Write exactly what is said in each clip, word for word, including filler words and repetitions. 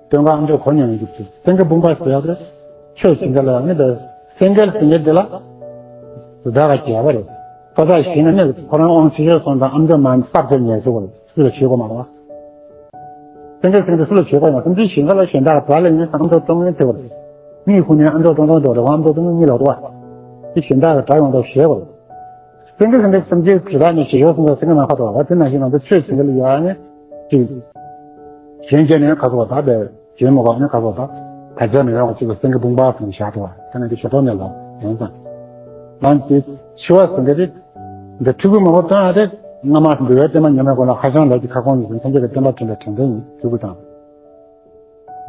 སྟོན་ཁ་ཨ་མཆོག་གོ་མྱོང་ཡོད་ཀྱི་སེང་གེ་བུམ་པ་ཟེར་ཡག་དེ་ཆོས་བྱེད་མཁན་ལ་ཡང་ནི་དེ་སེང་གེ་ཟེར་མཁན་དེ་ལ་དེ་དག་ག་བྱས་པ་རེད། ཁོ་ཚ་ཞིག་ནི་ནི་ཁོ་རང་དབང་ཆེ་ཤོས་སོང་ཙང་ཨ་མཆོག་མ་ནི་སྟབས་བདེ་ཉེས་སུ་བར་སུ་ལ་བྱེད་དགོས་མ་རེད་བ། སེང་གེ་སེང་གེ་སུ་ལ་བྱེད་དགོས་ཡང་སེམས་ཅན་གཞན་དག་ལ་གཞན་དག་ག་ལ་ཡིན་ཨ་མཆོག་གཏོང་ངེས་དེ་བར་གཉིད་ཁུག་ནས་ཨ་མཆོག་གཏོང་གཏོང་འགྲོ་རེད་བ། ཨ་མཆོག་གཏོང་གཉིད་ལོག་འགྲོ་བ། དེ་གཞན་དག་ག་དྲག་ཡོང་ཐབས་བྱེད་དགོས། སེང་གེ་སེང་གེ་སེམས་ཅན་གྱི་བདག་ནི་ཞེ་ཤོག་སེང་གེ་སེང་གེ་མ་ཁ་དོག་བ་དེ་ནང་བཞིན་ང་ཚོ་ཆོས་སེང་གེ་ལ་ཡོད་ཨ་ནི་ཅིག་གཞན་གྱི་ནས་ཁ་དོག་བ་དག་པས་གཞན་མ་ག་ནི་ཁ་དོག་བ་དག་ཚད་མེད་རང་གཅིག་ལ་སེང་གེ་བུམ་པ་སེང་གེ་བཞག་འདུག་བ་དེ་ནས་འདི་ཞོ་ཏོག་ནས་ལོག་ཡོང་ཙང་། ནང་གི་འཆི་བ་སེང་གེ་དེ་འདི་ཕྲུ་གུ་མང་པོ་བཏང་ཨ་དེ་སྔ་མ་འདུལ་བའི་བསྟན་པ་ཉམས་མེད་གོང་ལ་ཧ་ཅང་ལས་ཀྱི་ཁ་སྐོང་ཡིན་ཟིན་ཐམས་ཅད་ཀྱི་བསྟན་པ་དྲན་པའི་དྲན་རྟེན་ཡིན་ཕྲུ་གུ་དང་།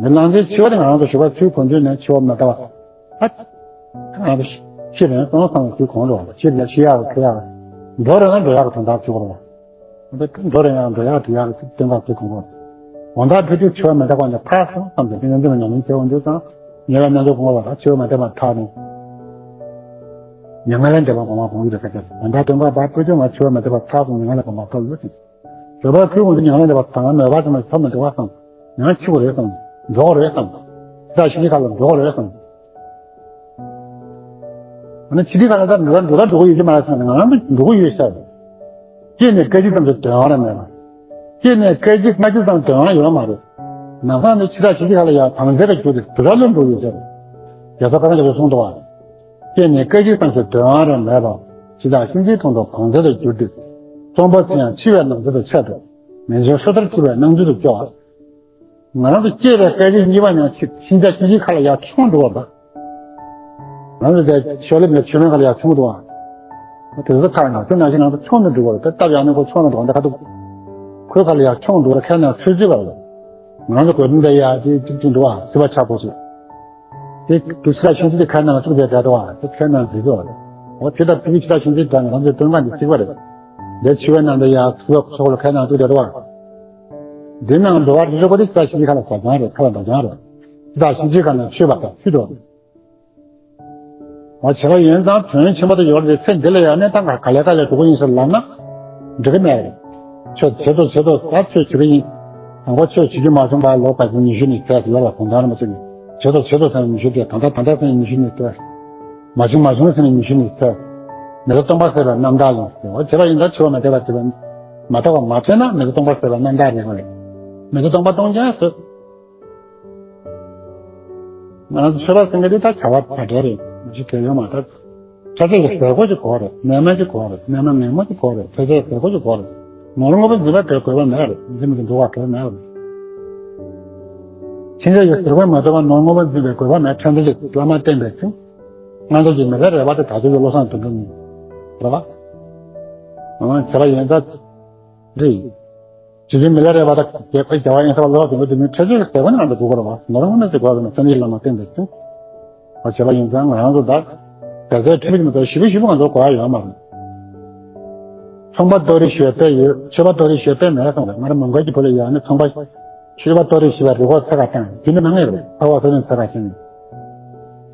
མི་ལང་ཚོའི་འཆི་བ་དེ་ང་རང་ཚོ་ཞོགས་པ་ཚུལ་གོམས་འདྲིས་ནས་འཆི་བ་མི་ལྟ་བ། ཨ། ང་རང་ཚོ་ཤི་རན་སོང་བསམ་ཚུལ་གོམས་འགྲོ་བ་ཤི་ལ་ཤི་ཡག་གི་ཡག་འགྲོ་རན་ན་འགྲོ་ཡག་གི་དོན་དག་བྱེད་དགོས་རེད་བ། འགྲོ་རན་ཡང་འགྲོ་ཡག་འགྲོ་ཡག་གི་དོན་དག་ཚུལ་གོམས་དགོས། འོ་ད་ཕི་དུས་འཆི་བ་མི་ལྟ་བ་ནས་ཕར་སོང་བསམ་ཚུལ་ཕན་ཚུན་ཉམས་ལེན་བྱེད་འོང་དུས་ཙང་ཉེ་བའི་རྣམ་འགྱུར་གོམས་པ་ལ་འཆི་བ་མི་ལྟ་བ་ཐག་ནས། མྱ་ངན་ལས་འདས་པ་གོང་མ་གོང་གི་རེ་ཁ་ཁྱེར་འོ་ད་དོན་དག་ད་ཕི་དུས་ང་འཆི་བ་མི་ལྟ་བ་ཐག་སོང་མྱ་ངན་ལས་གོམས་པ་ཐོབ་ཡོད་ཅིང་། རེ་བ་ཁུལ་ཁོང་དུ་མྱ་ངན་ལས་འདས་པ་དང་མོས་པ་ཙམ་ལ་ཐོབ་མི་འགྲོ་བ་བསམ། ཡང་འཆི་བ་རེད་བསམ། འགྲོ་བ་རེད་བསམ། ད་ཤི་ཁ་ལ་འགྲོ་བ་རེད་བསམ། ང་ནི་ཕྱི་དུས་ཁ་ལ་ད་འགྲོ་ད་འགྲོ་གི་ཡོད་ཀྱི་མ་རེད་བསམ་ང་རང་འགྲོ་གི་ཡོད་ཤག་སྐྱེས་ནས་སྐད་ཅིག་ཙམ་གྱི་དོན་དག་རེད་མེད་པ། སྐྱེས་ནས་སྐད་ཅིག་སྔ་ཕྱི་ཙམ་དོན་དག་ཡོད་མ་རེད། ནམ་སང་ནི་ཕྱི་དག་ཕྱི་དུས་ཁ་ལ་ཡང་བང་མཛོད་ལ་གྱུར་ཏེ་དུ་ར་ལོན་འགྲོ་ཡོད་ཤག་རྒྱལ་ཚབ་བཀའ་ཐང་རྒྱ་མཚོས་གསུངས་འདུག་བ། སྐྱེས་ནས་སྐད་ཅིག་ཙམ་གྱི་དོན་དག་རེད་མེད་པ། ཕྱི་དག་ཤིང་རྟའི་དོན་དུ་བང་མཛོད་དུ་གྱུར་ཏེ། གསོན་པོ་དེ་ཡང་འཆི་བའི་ནང་ཚུལ་དུ་ཆད་དོ། མི་འབྱུང་ཤོ་ལྟར་འཆི་བའི་སྣང་ཚུལ་དུ་སྐྱོ། ང་རང་ཚོ་སྐྱེས་པའི་སྐད་ཅིག་གཉིས་པ་ནས་ཕྱི་ཕྱི་ལྟར་ཕྱི་ཕྱི་ཁ་ལ་ཡར་མཆོང་འགྲོ་བ་དང་། ང་ཚོ་དེ་ཤོ་ལེ་མེད་ཆོས་མེད་ཁ་ལ་ཡར་མཆོང་འགྲོ་བ། དེ་ཚོ་ཐག་ཡང་དེ་ནང་བཞིན་ང་ཚོ་མཆོང་ནས་འགྲོ་བ་རེད་དེ་སྟབས་ཡག་ནས་ཁོ་མཆོང་ནས་འགྲོ་བ་འདི་ཁ་ཐུག་ཁོའི་ཁ་ལ་ཡར་མཆོང་འགྲོ་བ་ཁ་ནས་ཚོད་ཚོད་པ་རེད། ང་ཚོ་གོས་ཐུང་དེ་ཡར་དེ་གཅིག་གཅིག་འགྲོ་བ་སྲིད་པ་ཆགས་པོ་ཞིག་དེ་དུ་ཕྱི་ལ་ཤིང་ཚིག་དེ་ཁ་ནང་བཙུགས་བསྡད་བསྡད་དོ་བ་དེ་ཁ་ནང་འཛུལ་དོ། འོ་དེ་ལྟར་ཕྲུ་གུ་ཕྱི་ལ་ཤིང་ཚིག་དང་ང་ཚོའི་སྟོན་ཁ་འདི་བརྩིགས་པ་རེད། དེ་འཆི་བའི་ནང་དུ་ཡང་ཚུར་ལོག་ཚུར་ལོག་ཁ་ནང་བཙུགས་བསྡད་དོ་བ། འདི་ནང་འགྲོ་བ་རེ་རེ་ཁོ་དེ་ཕྱི་ལ་ཤིང་ཚིག་ཁ་ལ་ཟ་རྐྱང་རེད་ཁ་ལ་འདྲ་རྐྱང་རེད། ཕྱི་ལ་ཤིང་ཚིག་ཁ་ནང་ཆུད་པ་དང་ཆུད་དོ། འོ་བྱས་པ་ཡིན་ཙང་དོན་ཆེན་པོ་དེ་ཡོད་རེད་ཚེ་འདི་ལ་ཡང་གནས་སྟངས་ག་ལེ་ག་ལེ་འགྲོ་གི་ཡིན་ཟེར་ལབ་ན། འགྲིག་གི་མེད་རེད། ཆོས་བྱེད་དོ་བྱེད་དོ་ད་ཆོས་བྱེད་ཀྱི་ཡིན། དང་པོ་ཆོས་བྱེད་རྒྱུ་མ་བྱུང་བར་ལོ་ག་ཚོད་ཉི་ཤུ་ནས་ཚད་ལ་ལ་གོང་ཐང་རིན་པོ་ཆེ་ནས་བྱེད་དོ་བྱེད་དོ་ཟེར་ནས་ཉི་ཤུ་ཚད་ད་ལྟ་ད་ལྟ་ཟེར་ནས་ཉི་ཤུ་ནས་ཚད། མ་བྱུང་མ་བྱུང་ཟེར་ནས་ཉི་ཤུ་ནས་ཚད། མི་ལ་སྟོང་པ་ཟེར་བའི་རྣམ་ཐར་ཡིན་ཟེར་བ་བྱས་པ་ཡིན་ད་འཆི་བ་མི་འདོད་པ་བྱེད་པ་མ་འདོད་པ་མ་བྱས་ན་མི་ལ་སྟོང་པ་ཟེར་བའི་རྣམ་ཐར་རེད་བ་རེད། མི་ལ་སྟོང་པ་སྟོང་རྐྱང་ཟེར། ང་རང་ཚོ་ཆོས་པ་ཟེར་མཁན་དེ་ད་བྱ་བ་བྱ་བྲལ་རེད་མི་ཤི་གལ་ཡོད་མ་ད། ཕྲ་ཕྲ་ཡི་ཟས་གོ་ཅིག་གོ་རེད་གནས་མལ་ཅིག་གོ་རེད་གནས་མལ་མེད་མོ་ཅིག་གོ་རེད་ཕྲ་ཕྲ་ཡི་ཟས་གོ་ཅིག་གོ་རེད། ནོར་དངོས་པོ་འཛིན་པ་དེར་དགོས་པ་མེད་རེད་འཛིན་མི་འདུག་འགྲོ་བ་གལ་མེད་རེད། ཕྱིན་ཆད་ཀྱི་ཟས་གོ་མ་ཐོབ་པ་ནོར་དངོས་པོ་འཛིན་པའི་དགོས་པ་མེད་ཕྲན་བུ་ཅིག་བླ་མ་བསྟེན་པའི་ཚེ། ང་ཚོ་གི་མི་ལ་རས་པ་དེ་ད་ཚོད་ཀྱི་བློ་བཟང་དོན་གྲུབ་ཡིན། རེད་པ། ཨང་བྱས་པ་ཡིན་ད། རེད། ཇི་ལྟར་མི་ལ་རས་པ་དང་རྒྱལ་པོའི་རྒྱལ་བ་ཡིན་ས་ལ་ལོག་དེ་འདྲ་དེ་མིན་ཁྲེལ་ཆེ་གི་ཟས་གོ་ནང་དུ་དགོས་པ་རེད་བ། ནོར་དངོས་མེད་ཟེར་དགོས་པ་རེད་ན་སེམས་ཡིད་ལ་མ་བརྟེན་པའི་ཚེ། བ་བྱས་པ་ཡིན་ཙང་ང་རང་ཚོ་ད། རྒྱ་ཚའི་ཁྲིམས་ཀྱི་མི་ཚོ་ཞིབ་པོ་ཞིབ་པོ་ང་ཚོ་གོ་ཡ་ཡོད་མ་རེད། ཚོང་པ་ལྟོ་རི་ཞེས་པ་ཡོད་ཆོས་པ་ལྟོ་རི་ཞེས་པ་མེད་སོང་རེད་ང་རང་མོན་གྷོ་གི་བུ་ལ་ཡོད་ནི་ཚོང་པ། ཆོས་པ་ལྟོ་རི་ཞེས་པའི་རི་སྒོ་ཚ་ཁ་བཏང་དེ་ནི་མ་ངེས་རེད་ཚ་བ་ཚ་ནི་ཚ་ཁ་ཕྱིན།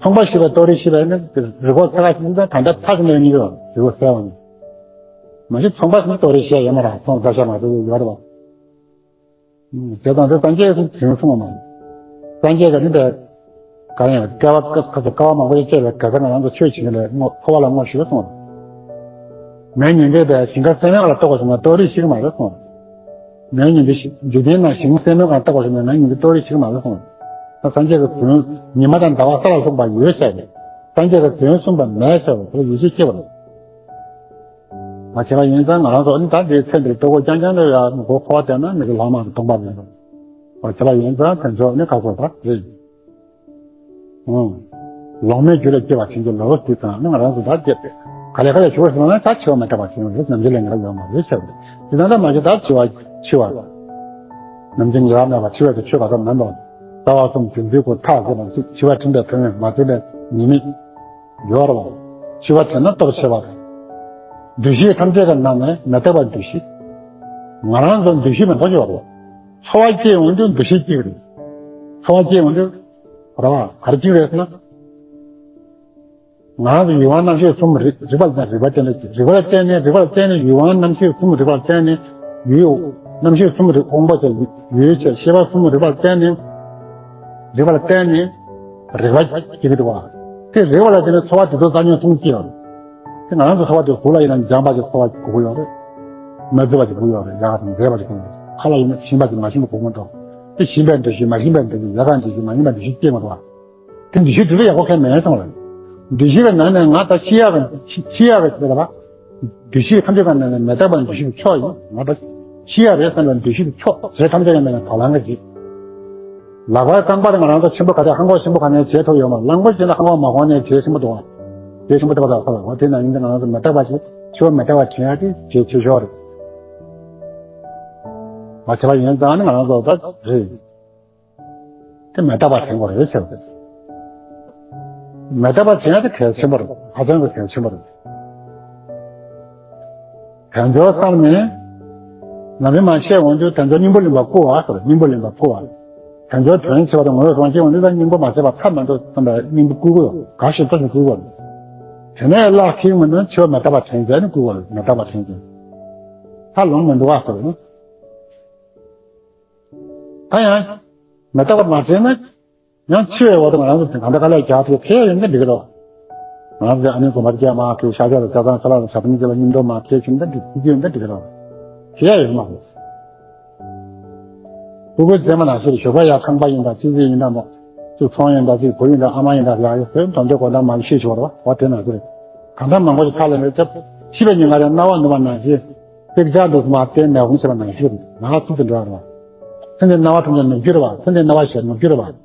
ཚོང་པ་ཞེས་པའི་ལྟོ་རི་ཞེས་པའི་ནི་རི་སྒོ་ཚ་ཁ་ཕྱིན་ཙང་ད་ལྟ་ཚ་ཞིག་ནས་ཡོད་རི་སྒོ་ཚ་བ་ནི། མ་གཞི་ཚོང་པ་ཟེར་ན་ལྟོ་རི་བཤད་ཡོད་མ་རེད་ཚོང་རྫ་ཤ་མ་ཟེར་ཡོད་རེད་བ། དེ་དང་དེ་སངས་རྒྱས་ཀྱིས་དེ་གསུངས་པ་མ་རེད། སངས་རྒྱས་ཀྱིས་ནི་དེ། ག་ཡང་སྐལ་བ་ཁ་ཁ་སྐལ་བ་མང་པོ་ཞིག་སྤྱད་པའི་ག་ས་ང་རང་ཚོ་ཆོས་བྱེད་མཁན་ལ་བསྔོ་འཁོར་བ་ལ་བསྔོ་ཞུ་གསུངས་པ་རེད། མེ་ཉིན་དེ་དེ་ཞིང་ཁ་སེར་མོའི་སྒང་ལ་གཏོགས་པ་ཞིག་ན་ལྟོ་རི་ཞིག་མ་རེད་གསུངས་པ་རེད། མེ་ཉིན་དེ་འཇིག་རྟེན་ན་ཞིང་སེར་མོའི་སྒང་ལ་གཏོགས་པ་ཞིག་ན་མེ་ཉིན་དེ་ལྟོ་རི་ཞིག་མ་རེད་གསུངས་པ་རེད། ད་སངས་རྒྱས་ཀྱིས་དོན་ཉི་མ་དང་ཟླ་བ་ས་ལ་སོགས་པ་ཡོད་བཤད་རེད། སངས་རྒྱས་ཀྱིས་དོན་གསུངས་པ་མེད་བཤད་པ་དེ་ལ་ཡིད་ཆེས་སྐྱེ་བ་རེད། མ་བྱས་པ་ཡིན་ཙང་ང་རང་ཚོ་ནི་ད་འདིའི་ཚེ་འདིར་ལྟོ་གོས་རྐྱང་རྐྱང་ལ་ཡང་མགོ་འཁོར་བ་བསྟན་ན་མི་གི་ལྷག་མ་གི་སྟོང་པ་མེད་པ། མ་བྱས་པ་ཡིན་ཙང་དེ་ཚོ་ནི་ཁ་སོ་ད་རེད། ཨང་། ལོང་མེད་རྒྱུད་ལ་སྐྱེ་བ་ཆེན་པོ་ལོ་དེ་ཙང་ནི་ང་རང་ཚོ་ད་སྐྱེ་ག་ལེ་ག་ལེ་ཞུ་བ་ཟེར་ན་ད་འཆི་བ་མི་རྟག་པ་ཞིག་ཡོང་རེད་ནམ་རྒྱུན་ལས་ངེས་པ་ཡོད་མ་རེད་ཟེར་བ་རེད། དེ་ཙང་ད་མ་གཞི་ད་འཆི་བ་འཆི་བ། ནམ་རྒྱུན་ངེས་པ་མེད་པ་འཆི་བའི་དུས་ཆོས་ག་ཚོད་མིན་པ། ལྟ་བ་གསུམ་རྒྱུ་མཚན་གོ་ཐག་བཟོས་པ་ཞིག་འཆི་བ་དྲན་པའི་དོན་མ་བརྩོན་པའི་ཉེས་དམིགས། ཡོད་རེད་བ། འཆི་བ་དྲན་ན་སྟོབས་ཆེ་བ་རེད། འདུ་ཤེས་ཐམས་ཅད་ཀྱི་ནང་ནས་མི་རྟག་པ་འདུ་ཤེས། ང་རང་ཚོ་འདུ་ཤེས་མི་རྟག་ཡོད་རེད་བ། ཚོར་བ་སྐྱེ་ཡོང་དུས་འདུ་ཤེས་སྐྱེ་གི་རེད། ཚོར་བ་སྐྱེ་ཡོང་དུས་རེད་བ་ག་རེ་སྐྱེ་གི་རེད་ཟེར་ན། ང་རང་ཚོ་ཡུལ་དབང་རྣམ་ཤེས་གསུམ་རིག་རིག་པ་ལ་རིག་པ་ཅན་ལ་རིག་པ་ལ་བརྟེན་ནས་རིག་པ་ལ་བརྟེན་ནས་ཡུལ་དབང་རྣམ་ཤེས་གསུམ་རིག་པ་ལ་བརྟེན་ནས་ཡུལ་རྣམ་ཤེས་གསུམ་རིག་དབང་པོ་ཅན་ཡུལ་ཆེ་ཤེས་པ་གསུམ་རིག་པ་ལ་བརྟེན་ནས། རིག་པ་ལ་བརྟེན་ནས་རེག་པ་སྐྱེ་གི་འདུག་བ། དེ་རེག་པ་ལ་བརྟེན་ནས་ཚོར་བ་དེ་ཚོ་རྩ་ཉོན་མཐོང་སྐྱེ་ཡོད་རེད། དེ་ང་རང་ཚོ་ཚོར་བ་དེ་གཟུགས་ལ་ཡིན་ན་འཇམ་པ་ཞིག་ཚོར་བ་དགོས་ཀྱི་ཡོད་རེད། མ་བརྗེད་པ་ཞིག་དགོས་ཀྱི་ཡོད་རེད། ཡག་དང་མཛེས་པ་ཞིག་དགོས་ཀྱི་ཡོད་རེད། ཁ་ལ་ཡིན་ན་ཞིམ་པ་ཞིག་མ་ཞིམ་པ་དགོས་མི་འདུག་དེ་ཞིམ་པའི་འདུ་ཤེས་མ་ཞིམ་པའི་འདུ་ཤེས་ཡག་ག་འདུ་ཤེས་མ་ཡིན་པའི་འདུ་ཤེས་སྐྱེ་མི་འདུག་བ། དེ་འདུ་ཤེས་དེ་ལ་ཡག་པོ་གང་མེད་སོང་ལ། འདུ་ཤེས་པའི་ནང་ནས་ང་ད་ཤི་ཡག་རེད། ཤི་ཤི་ཡག་རེད་ཟེར་བ། འདུ་ཤེས་ཐམས་ཅད་ཀྱི་ནང་ནས་མི་རྟག་པ་འདུ་ཤེས་མཆོག་ཡིན། ང་ད་ཤི་ཡག་རེད་བསམ་པའི་འདུ་ཤེས་མཆོག་བྱས་ཐམས་ཅད་ཀྱི་ནང་ནས་དོ་སྣང་གི་བྱེད། ལག་པ་རྐང་པ་དེ་ང་རང་ཚོ་ཆེན་པོ་ག་དེ་ཧང་གོག་ཆེན་པོ་ག་ནས་བྱེད་ཐུབ་ཡོད་མ། རླངས་འཁོར་བྱེད་ན་ཧང་གོག་མ་གོང་ནས་བྱེད་ཆེན་པོ་འདུག་བ། བྱེད་ཆེན་པོ་འདུག་བ། ད་ཁོ་ལ་འོ་དེ་ནང་ཡིན་ཏེ་ང་རང་ཚོ་མི་རྟག་པ་ཞིག་འཆི་བ་མི་རྟག་པ་དྲན་ཡག་དེ་བྱེད་ཆེ་ཤོས་རེད། མ་བྱས་པ་ཡིན་ཙང་ནི་ང་རང་ཚོ་ད་རེད། དེ་མི་རྟག་པ་དྲན་དགོས་རེད་ཟེར། མི་རྟག་པ་དྲན་ཡག་དེ་གལ་ཆེན་པོ་རེད། ཧ་ཅང་གི་གལ་ཆེན་པོ་རེད། དལ་འབྱོར་བསམ་ནས། ལམ་རིམ་མ་བཤད་འོང་དུས་དལ་འབྱོར་སྙིང་པོ་ལེན་པ་བསྐུལ་བ་ཟེར། སྙིང་པོ་ལེན་པ་བསྐུལ་བ། དལ་འབྱོར་དོན་ཆེ་བ་དང་ངོ་བོ་རང་སྐྱེ་འོང་དུས་ད་སྙིང་པོ་མ་བྱས་པ་ཐབས་མི་འདུག་བསམ་པའི་སྙིང་པོ་བསྐུལ་དགོས། ག་ཞིག་ཏུ་ཞིག་བསྐུལ་དགོས། དེ་ནས་བརླག་ཁེལ་མི་འདུག་འཆི་བ་མི་རྟག་པ་དྲན་མཛད་ནས་བསྐུལ་དགོས། མི་རྟག་པ་དྲན་མཛད། ད་ལོང་མི་འདུག་བ་ཟེར། ད་ཡང་། མི་རྟག་པ་མ་དྲན་ན། ཡང་འཆི་བའི་འོག་ཏུ་ང་རང་ཚོ་གང་འདྲ་དཀའ་ལས་རྒྱག་ཐུབ་ཁེལ་ཡོད་ན་འགྲིག་གི་རེད། ང་རང་ཚོའི་ཨ་ནེ་གོང་མ་སྐྱེས་མ་ཁེལ། ཤཱཀྱ་དང་ལྕགས་ཚང་ཚ་ལ་དང་ཞབས་བརྟན་སྐྱེས་ལ་སྙིང་འདོར་མ་ཁེལ་ཕྱིན་ད་འགྲིག་ཐུབ་ཀྱི་ཡོད་ན་འགྲིག་གི་རེད། ཁེལ་ཡ་ཡོད་མ་རེད། སྤུ་གུ་མཛེས་མ་ནང་བཞིན་ཞོགས་པ་ཡར་ཁང་པ་ཡིན་དང་ཅི་ཟིག་ཡིན་དང་མོ། ཅིག་ཚོང་ཡིན་དང་ཅིག་བུ་ཡིན་དང་ཨ་མ་ཡིན་དང་ཡག་ཡོད་ཟེར་དོན་དེ་གོ་ད་མ་ཤེས་ཆོག་རེད་བ། འོ་དེ་ནང་བཞིན་རེད། གང་ལྟར་མང་པོ་ཞིག་ཁ་ལ་མེད་ཚེ་ཤི་བའི་ཉིན་ང་རང་རྣ་བ་ནུབ་པ་ནང་བཞིན། པིག་ཅག་འདུག་མ་བསྟན་ནས་འོང་ཟེར་བ་ནང་བཞིན་རེད། ང་ཚུལ་དུ་འགྲོ་བ་རེད་བ། ཚེ་འདིའི་རྣ་བ་ཐམས་ཅད་ནུབ་རྒྱུ་རེད་བ། ཚེ་འདིའི་རྣ་བ་ཞེས་ནུབ་རྒྱུ་རེད་བ།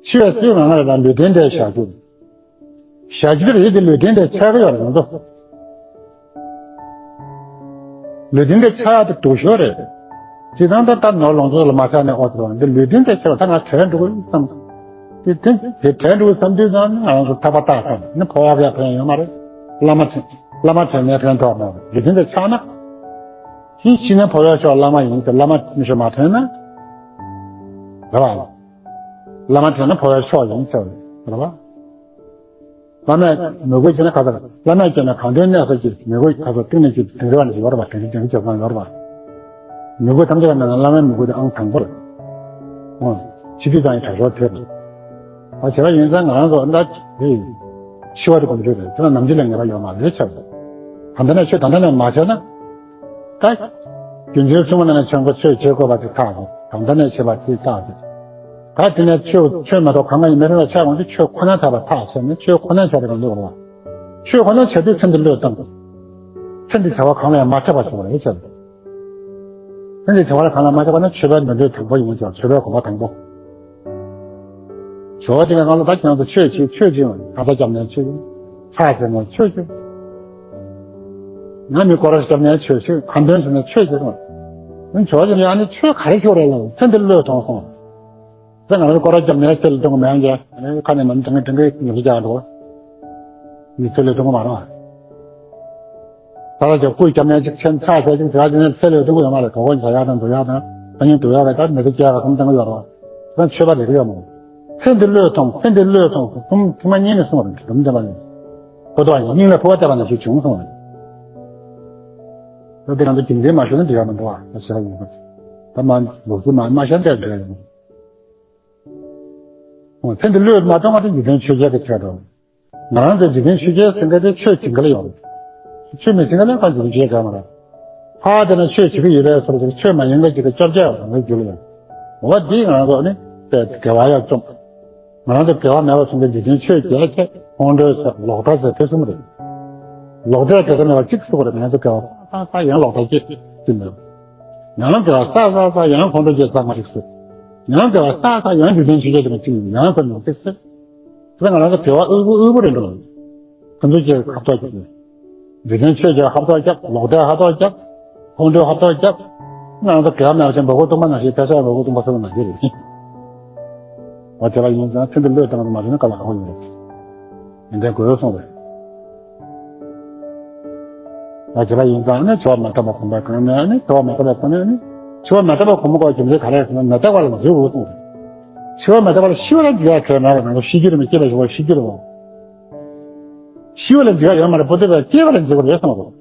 འཆི་བའི་ཚུལ་ང་ང་རེ་ལ་ལུས་རྟེན་འབྲེལ་བཞག་རྒྱུ། བཞག་རྒྱུ་རེད་དེ་ལུས་རྟེན་འབྲེལ་ཆགས་ཀྱི་ཡོད་རེད་ང་ཚོ། ལུས་རྟེན་འབྲེལ་ཆགས་ཡག་དེ་སྡུག་ཤོས་རེད། སྤྱིར་བཏང་ད་ལྟ་ནོར་ལོངས་སྤྱོད་ལ་མ་ཆགས་ནས་ཨོ་ཙི་བ་འདི་ལུས་རྟེན་འབྲེལ་ཆགས་པ་ད་ང་བྲལ་འགྲོ་གི་བསམ། དེ་དེ་དེ་བྲལ་འགྲོ་གི་བསམ་དུས་ཙང་ང་རང་ཚོ་ཐར་པ་བཏགས་ཙང་ནི་འཕོ་བ་བས་ཕན་ཡོད་མ་རེད། བླ་མ་བླ་མ་དྲན་ནས་ཕན་ཐོགས་མ་རེད། ལུས་རྟེན་འབྲེལ་ཆགས་ན། ཤི་ཤི་ན་འཕོ་བའི་མཆོག་བླ་མ་ཡིན་ཟེར། བླ་མ་མི་ཤོ་མ་དྲན་ན། རེད་བ། བླ་མ་དྲན་ན་འཕོ་བའི་མཆོག་ཡིན་ཟེར། རེད་བ། བླ་མས་མོས་གུས་བྱས་ན་ག་ཚོད། བླ་མས་བྱས་ན་གང་དོན་གནས་ས་ཀྱི་མོས་གུས་ག་ཚོད་གཏིང་ནས་ཀྱི་དེང་རེ་བ་ནས་ཡོད་རེད་བ། དེང་རེ་དེང་རེ་བྱེད་སྟངས་ཡོད་རེད་བ། མོས་གུས་ཐམས་ཅད་ལ་མེད་ན་བླ་མའི་མོས་གུས་དེ་ཨང་དང་པོ་རེད། འོ། ཕྱི་དུས་ཙང་ཡང་དྲག་ཤོས་དེ་རེད། ཨ་བྱས་པ་ཡིན་ཙང་ང་རང་ཚོ་ད་དེ་འཆི་བ་དེ་སྒོམ་རྒྱུ་རེད། དེ་ལ་ནམ་འཆི་ལ་ངེས་པ་ཡོད་མ་རེད་ཆགས་འདུག་ད་ལྟ་ནས་ཆོས་ད་ལྟ་ནས་མ་བྱས་ན། ད། རྒྱུ་མཚན་གསུམ་པོ་ནང་ནས་ཆོས་འཁོར་ཆོས་བྱེད་དགོས་པ་དེ་ཐག་རེད། ད་ལྟ་ནས་བྱེད་པ་དེ་ཐག་རེད། ད་དེ་ནས་ཆོས་ཆོས་མ་གཏོགས་གང་ག་ཡིན་མི་རུང་བ་ཆགས་འོང་དུས་ཆོས་ཁོ་ན་ཐག་པ་ཐག་ཆོད་ནས་ཆོས་ཁོ་ན་ཆགས་པའི་ལུགས་རེད་བ། ཆོས་ཁོ་ན་བྱེད་དུས་ཚེ་འདི་བློས་བཏང་། ཚེ་འདི་བྱ་བ་གང་ལ་ཡང་མ་ཆགས་པ་བྱུང་བ་རེད་ཆགས། ཚེ་འདི་བྱ་བ་ལ་གང་ལ་མ་ཆགས་པ་ན་ཆོས་པའི་འདོད་འདོད་དང་པོ་ཡིན་ཀྱང་ཆོས་པའི་གོམ་པ་དང་པོ། ཞོགས་ཅིག་གང་ལ་ད་ཁྱེད་ཚོ་ཆོས་བྱེད་ཆོས་བྱེད་ཁ་ཚ་རྒྱབ་ནས་ཆོས་ཕྱག་འཚལ་ནས་ཆོས་བྱེད། ང་མི་སྐོར་ར་རྒྱབ་ནས་ཆོས་བྱེད་ཁ་འདོན་བྱས་ནས་ཆོས་བྱེད་དང་། ཞོགས་ཅིག་ཡང་ནི་ཆོས་ག་རེ་ཤོར་རེད་ལ་ཚེ་འདི་བློས་ཐོངས་སོང་། ད་ང་རང་སྐོར་ར་རྒྱབ་ནས་ཚེ་ལ་གཏོང་གི་མེད་ཀྱང་ཁ་ནས་མ་ནི་དྲང་གི་དྲང་གི་ཉོ་ཤི་རྒྱག་འགྲོ། མི་ཚེ་ལ་གཏོང་གི་མ་རེད། ད་ལ་ཇོ་སྐུ་རྒྱབ་ནས་ཅིག་ཆེན་ཚ་ཟེར་ཅིག་ཟེར་ཅིག་ནས་ཚེ་ལས་སྡུག་ཡོད་མ་རེད། གོ་གོ་བྱ་ཡག་དང་འདུག་ཡག་དང་ཨ་ནི་འདུག་ཡག་རེད། ད་མི་ཚེ་སྐྱེལ་ཡག་གམ་དང་ཡོད་རེད་བ། ད་ཆོས་པ་རེད་ཡོད་མ་རེད། ཚེ་འདི་བློས་ཐོངས། ཚེ་འདི་བློས་ཐོངས། ཐུང་ཐུང་མ་གཉིས་ནས་གསུངས་རེད། སྒྲུང་བསྟན་པ་ནས་ཁོ་ཐོག་ཡིན་སྙིང་ལ་ཕུ་བ་བཏབ་པ་ནང་བཞིན་བྱུང་གསུངས་རེད། ད་དེ་གང་དུ་རྒྱུ་མཚན་མ་ཤོད་ན་འགྲིག་ཡག་མི་འདུག་བ། ད་ཤེས་རབ་ཡིན་པ་ད་མ་ལོག་རྒྱུ་མ་མ་ཤར་འདྲ་འདྲ་ཡིན། ཚེ་འདི་བློས་མ་ཐོངས་པ་དེ་འཇིག་རྟེན་ཆོས་བརྒྱད་ཀྱི་ཆེད་དུ། ང་རང་ཚོའི་འཇིག་རྟེན་ཆོས་བརྒྱད་ཟེར་མཁན་དེ་ཆོས་བྱེད་མཁན་ལ་ཡོད་རེད། ཆོས་མི་བྱེད་མཁན་ལ་ཁ་འཇིག་རྟེན་ཆོས་བརྒྱད་མ་རེད། ཕ་དེ་ན་ཆོས་བྱེད་ཀྱི་ཡོད་པའི་སོར་ཞིག་ཆོས་མ་ཡིན་མཁན་ཅིག་གི་སྐྱོབ་བྱ་ཡོད་རེད་རྒྱུ་ལ་ཡོད། འོ་འདི་ང་རང་ཚོ་ནི་དེ་དགེ་བ་ཡག་བཅོམ། ང་རང་ཚོ་དགེ་བ་མེད་པ་གསུམ་གྱི་འཇིག་རྟེན་ཆོས་བརྒྱད་ཆེ་ཁོང་ཁྲོའི་ཚེ་ལོག་ལྟ་ཟེར་དེ་གསུམ་རེད། ལོག་ལྟས་དགེ་བ་མེད་པ་གཅིག་གསུངས་རེད། ང་ཚོ་དགེ་བ་ས་ས་ཡང་ལོག་ལྟ་སྐྱེ་ཅི་མེད། ཡང་དགེ་བ་ས་ས་ས་ཡང་ཁོང་ཁྲོ་སྐྱེ་ས་མ་རིག་སྲིད། ཡང་དགེ་བ་ས་ས་ཡང་འཇིག་རྟེན་ཆོས་བརྒྱད་ཀྱི་ནང་གཅིག་ཡང་ས་མི་རིག་སྲིད། དེ་ང་རང་ཚོ་དགེ་བ་དབུལ་པོ་དབུལ་པོ་རེད་འགྲོ། ཁོ་ཚོ་ཀྱིས་ཧབ་ཐོག་རྒྱབ། འཇིག་རྟེན་ཆོས་ཀྱིས་ཧབ་ཐོག་རྒྱབ། ལོག་ལྟས་ཧབ་ཐོག་རྒྱབ། ཁོང་ཁྲོས་ཧབ་ཐོག་རྒྱབ། ང་རང་ཚོ་དགེ་བ་མེད་པ་ཅན་འབའ་ཁུ་སྟོང་པ་ནང་བཞིན་ཕལ་ཆེར་འབའ་ཁུ་སྟོང་པ་ཚོ་ནང་བཞིན་རེད། བ་བྱས་པ་ཡིན་ཙང་ཚེ་འདི་བློས་བཏང་བ་མ་བྱུང་ན་དཀའ་ལས་ཁག་པོ་ཡོད་རེད། ཡོན་ཏན་དགོས་གསུངས་རེད། བ་བྱས་པ་ཡིན་ཙང་ནི་འཆི་བ་མི་རྟག་པ་གོམས་པའི་སྒང་ནས་ནི་འཆི་བ་མི་རྟག་པའི་སྒང་ནས་ནི་འཆི་བ་མི་རྟག་པ་གོམས་པའི་སྐོར་རྒྱུ་མཚན་ག་རེ་ཟེར་ན་མི་རྟག་པ་ལ་འཛུལ་དགོས་གསུངས་རེད། འཆི་བ་མི་རྟག་པ་ལ་ཤི་བ་ལ་འཛུལ་ཡ་གལ་མེད་པ་ང་ཚོ་ཤི་རྒྱུ་རེད་མ་སྐྱེས་པའི་ཞོར་ཤི་རྒྱུ་རེད་བ། ཤི་བ་ལ་འཇིགས་པ་ཡོད་མ་རེད། པོ་ཏི་བས་སྐྱེ་བ་ལ་འཇིགས་པ་རེད་གསུངས་རེད།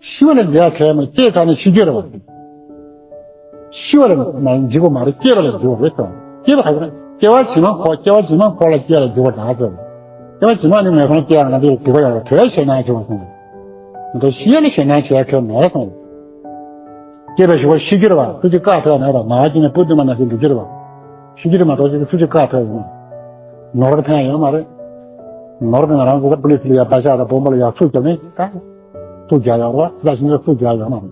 ཤི་བ་ལ་འཇིགས་ཡ་གལ་མེད། སྐྱེས་ཚར་ནས་ཤི་རྒྱུ་རེད་བ། ཤི་བ་ལ་མ་འཇིགས་པ་མ་རེད། སྐྱེ་བ་ལ་འཇིགས་པ་རེད་གསུངས། སྐྱེ་བ་ག་རེ་རེད། སྐྱེ་བ་ཕྱི་མ་འཁོར། སྐྱེ་བ་ཕྱི་མ་འཁོར་ལ་སྐྱེ་ལ་འཇུག་པ་དག་ཟེར། སྐྱེ་བ་ཕྱི་མ་ནི་ངན་སོང་སྐྱེ་ཡང་ང་ཚོས་སྡིག་པ་ཡོད་ལ་གྲོལ་ཞེ་ན་ཆེ་བ་སོང་། ང་ཚོ་ཤི་ཡ་ལ་ཞེ་ན་ཆེ་བ་གྲོལ་མེད་སོང་། སྐྱེས་པའི་ཞུ་བ་ཤི་རྒྱུ་རེད་བ། སུ་གཅིག་བཀག་ཐུབ་ཡ་མེད་པ། མ་བ་གཅིག་ནས་བུ་བདུན་མ་ན་ཞིག་འགྲོ་རྒྱུ་རེད་བ། ཤི་རྒྱུ་རེད་མ་གཏོགས་ཅིག་སུ་གཅིག་བཀག་ཐུབ་ཡ་ཡོད་མ་རེད། ནོར་གྱི་ཕན་ཡོད་མ་རེད། ནོར་གྱི་ང་རང་ཚོ་པུ་ལི་སི་ལ་ཡ་ད་ཤག་དང་བོམ་པ་ལ་ཡ་ཚུར་རྒྱབ་ནས་ད། ཚུར་རྒྱག་ཡོད་རེད་བ། ད་ཤིང་ཚུར་རྒྱག་ཡོད་མ་རེད།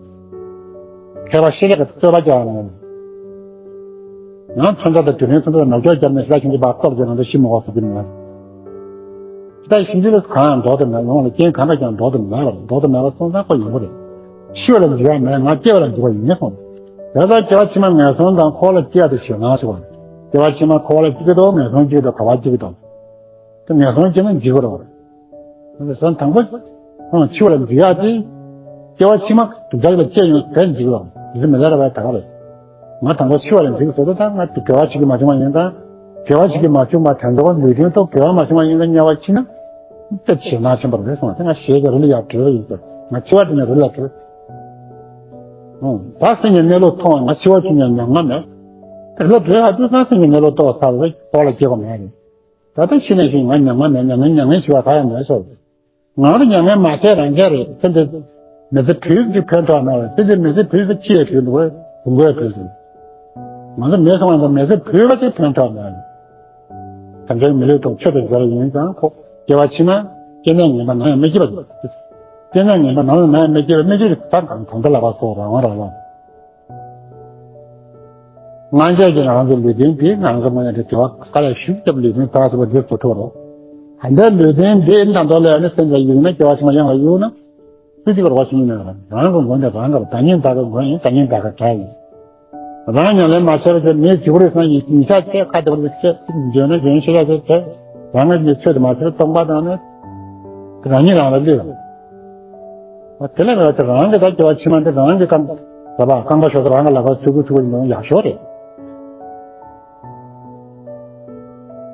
མཁས་པ་ཤེས་རིག་གི་རྩོད་པ་རྒྱག་ཡོད་མ་རེད། ཡང་མཚོན་ཆ་དང་དུས་ལན་མཚོན་ཆ་དང་ནག་ཕྱོགས་བརྒྱབ་ནས་ཤི་ད་ཤིང་ཚུར་ཕར་སྟོབས་ཀྱིས་ང་ཚོ་ཤི་མི་དགོས་ཟེར་གྱི་མེད། ད་ཤིང་ཚུར་ལ་གང་ཡང་འགྲོ་དུ་མེད། ཡོང་ལ་རྐྱེན་གང་འདྲ་ཀྱང་འགྲོ་དུ་མེད་པ་རེད། འགྲོ་དུ་མེད་པ་སོང་ཙང་ཁོ་ཡོང་གི་རེད། ཤི་བ་ལ་འཇིགས་ཡ་མེད། ང་སྐྱེ་བ་ལ་འཇིགས་པ་ཡིན་ངེས་སོང་། དེ་ལྟར་སྐྱེ་བ་ཕྱི་མ་ངན་སོང་དང་འཁོར་ལ་སྐྱེ་ཡ་དེ་ཞེད་སྣང་ཞིག་བ། སྐྱེ་བ་ཕྱི་མ་འཁོར་ལ་སྐྱེ་གི་འདུག་ངན་སོང་སྐྱེ་གི་འདུག་ག་བ་སྐྱེ་གི་འདུག་དེ་ངན་སོང་སྐྱེས་ན་འཇིགས་པ་རེད། དེ་ཚོ་དང་པོ། ཨང་འཆི་བ་ལ་འཇིགས་ཡག་དེ། སྐྱེ་བ་ཕྱི་མ་དུག་ཅག་ལ་སྐྱེས་ཡོང་དེ་འཇིགས་པ། དེ་ཚོ་མི་ལ་ར་བའི་ད་ག་རེད། ང་དང་པོ་འཆི་བ་ལ་འཇིགས་ཟེར་དུས་ད་ང་དགེ་བ་བྱེད་ཀྱི་མ་བྱུང་བ་ཡིན་ད། དགེ་བ་བྱེད་ཀྱི་མ་བྱུང་བ་དེ་ཚོ་ལུས་རྟེན་ཐོག་དགེ་བ་མ་བྱུང་བ་ཡིན་ད་དམྱལ་བ་ཕྱིན་ན། དེ་ཞེད་སྣང་ཆེན་པོ་རེད་སོང་དེ་ང་ཞེད་ཀྱི་རི་ལ་ཡར་བྲོས་ཡིན་ཟེར། ང་འཆི་བ་དེ་ནས་རི་ལ་བྲོས། ཨང་ད་སེམས་ཀྱི་གནས་ལུགས་མཐོང་བ་ང་འཆི་བ་ཆུང་ཡང་མྱ་ངན་མེད། རི་ལ་བྲོས་ཡག་དུས་ད་སེམས་ཀྱི་གནས་ལུགས་རྟོགས་ཚར་བས་འཁོར་ལ་སྐྱེ་བ་མེད་རེད། ད་ལྟ་ཕྱི་ནས་བཞིན་ང་མྱ་ངན་མེད། མྱ་ངན་མྱ་ངན་ཞི་བ་ག་ཡང་མེད་ཟེར། ང་ཚོ་མྱ་ངན་མ་བྱས་རང་བྱས་རེད། ཚེ་འདི་མི་ཚེ་བུ་གཅིག་ཕན་ཐོགས་མེད་རེད། ཚེ་འདི་མི་ཚེ་བུ་ཚོ་ཁྱི་ཡི་བུ་འདུག་གས་བུ་འགོའི་བུ་ཟེར། ང་ཚོ་མི་སོང་བ་ཚོ་མི་ཚེ་བུ་ག་ཅིག་ཕན་ཐོགས་མེད་རེད། དམ་པའི་མི་ལུས་ཐོག་ཆོས་དང་མཛའ་བ་ཡིན་ཙང་ཁོ་སྐྱེ་བ་ཕྱི་མ་སྐྱེ་གནས་ངན་པ་ནམ་ཡང་མི་སྐྱེ་བ། སྐྱེ་གནས་ངན་པ་ནམ་ཡང་ནམ་ཡང་མི་སྐྱེ་བ་མི་སྐྱེ་བ་ད་གང་གང་འདྲ་ལབ་པ་སོགས་རང་དབང་རང་དབང་། སྔར་ཆད་ཀྱི་ང་རང་ཚོ་ལུས་རྟེན་འདི་ང་རང་ཚོ་མ་ཡིན་ཏེ་དགེ་བ་དཀའ་ལས་ཞིབ་ཀྱང་ལུས་རྟེན་བདག་ཟེར་བ་འདི་བཟོ་ཐུབ་རོགས། ད་ལྟའི་ལུས་རྟེན་འདི་ད་དུང་ལས་ནི་སེམས་ཅན་ཡུག་ན་སྐྱེ་བ་ཕྱི་མ་ཡང་ལ་གཡུག་ན། སུ་གཅིག་ག་རོགས་བྱེད་ནི་མེད་པ་རང་གི་མགོན་དེ་རང་ག་རེད། བདག་ཉིད་བདག་གི་མགོན་ཡིན། བདག་ཉིད་བདག་གི་དགྲ་ཡིན། རང་ཉམས་ལེན་མ་བྱས་པ་ཚོ་མིའི་རྒྱུ་རེད་བསམ་ཡིན་ཉིན་ཞག་བཅད་ཁ་བདེ་པོ་བྱས་འཇོན་ན་འཇོན་ཤེས་ཡག་ཚོ་བྱས་རང་ངོས་ནས་ཆོས་དེ་མ་བྱས་སྟོང་པ་དང་ནི་རང་ཉིད་རང་ལ་བསླུས་རོགས། དེ་ལས་ར་དེ་རང་གི་ད་སྐྱེ་བ་ཕྱི་མ་འདི་རང་གི་རྐང་ར་བ་རྐང་པ་ཤོར་ཚེ་རང་གི་ལག་པ་ཚུགས་ཁུ་ཚུགས་ཡིན་ནོ་ཡག་ཤོས་རེད།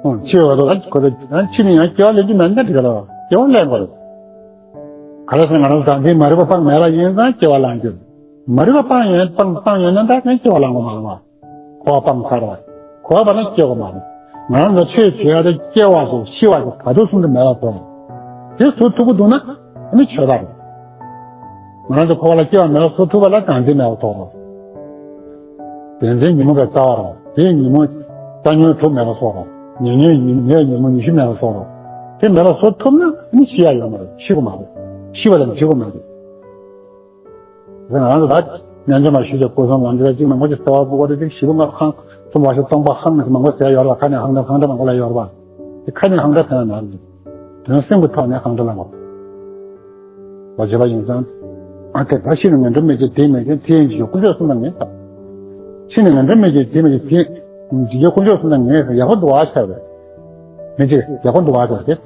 ཨང་ཕྱི་བ་དང་ཁོ་ཚོ་ཕྱི་ནས་ཡང་སྐྱེ་བ་ལེན་རྒྱུ་མེད་ན་འགྲིག་ག་ལ་སྐྱེ་བ་ལེན་དགོས་རེད། ག་ལ་སེ་ང་རང་ཟང་ཟིང་མ་རིག་པ་སྤངས་མེད་པ་ཡིན་ཙང་སྐྱེ་བ་ལེན་རྒྱུ། མ་རིག་པ་སྤངས་ཡོད་སྤངས་སྤངས་ཡོད་ན་ད་ནི་སྐྱེ་བ་ལེན་དགོས་མ་རེད་བ། འཁོར་བ་སྤངས་ཚར་བ། འཁོར་བ་ལ་སྐྱེ་དགོས་མ་རེད། ང་རང་ཚོ་ཆོས་བྱེད་ཡ་དེ་སྐྱེ་བ་སོགས་ཤི་བ་སོགས་ག་དུས་གསུམ་དུ་མེད་པ་དགོས། དེ་བཟོ་ཐུབ་ཀྱི་འདུག་ན་ཨ་ནི་ཆོས་པ་རེད། ང་རང་ཚོ་འཁོར་བ་ལ་སྐྱེ་བ་མེད་པ་བཟོ་ཐུབ་པ་ལ་གང་ཅི་མེད་པ་དགོས་རེད། བདེན་འཛིན་ཉོན་མོངས་པའི་རྩ་བ་རེད། དེའི་ཉོན་མོངས་རྩ་ཉོན་དྲུག་མེད་པ་བཟོ་རེད། ཉེ་ཉོན་ཉེ་ཉོན་མོངས་ཉི་ཤུ་མེད་པ་བཟོ་རེད། དེ་མེད་པ་བཟོ་ཐུབ་ན་ཨ་ནི་ཤི་ཡ་ཡོད་མ་རེད། ཤི་དགོས་མ་རེད། ཤི་བ་ལ་འཇིགས་དགོས་མ་རེད། ང་རང་ཚོ་ད་ཉམས་ཆག་མ་ཞུས་ཀྱང་སྐུ་གསུམ་ལམ་འབྲས་གཅིག་མ་མོ་ཅིག་ལྟ་བ་སྤུ་གུ་དེ་ཅིག་བཞི་པོ་ལྔ་ཁང་གསུམ་བ་ཞིག་སྟོང་པ་ཧང་མ་མོ་ཟེར་ཡོད་ལ་ཁ་ནས་ཧང་ད་ཧང་ད་མ་མོ་ལ་ཡོད་པ། དེ་ཁ་ནས་ཧང་ད་ཐོན་ན་རེད། དོན་སེམས་ཀྱི་ཐོག་ནས་ཧང་ད་ལ་མོ། བ་བྱེད་པ་ཡིན་ཙང་། ཨ་དེ་ད་ཤི་ནས་ངན་འགྲོར་མི་སྐྱེ་དེ་མེད་ཅིང་དེ་ཡིན་གྱི་ཡོད་དཀོན་མཆོག་གསུམ་ལ་ངེས་ད། ཤི་ནས་ངན་འགྲོར་མི་སྐྱེ་དེ་མེད་ཅིང་དེ་ཡིན་གྱི་ཡོད་དཀོན་མཆོག་གསུམ་ལ་ངེས་ཡག་པོ་འདུག་བ་ཤར་བས། མི་གཅིག་ཡག་པོ་འདུག་བ་ཤར་བས།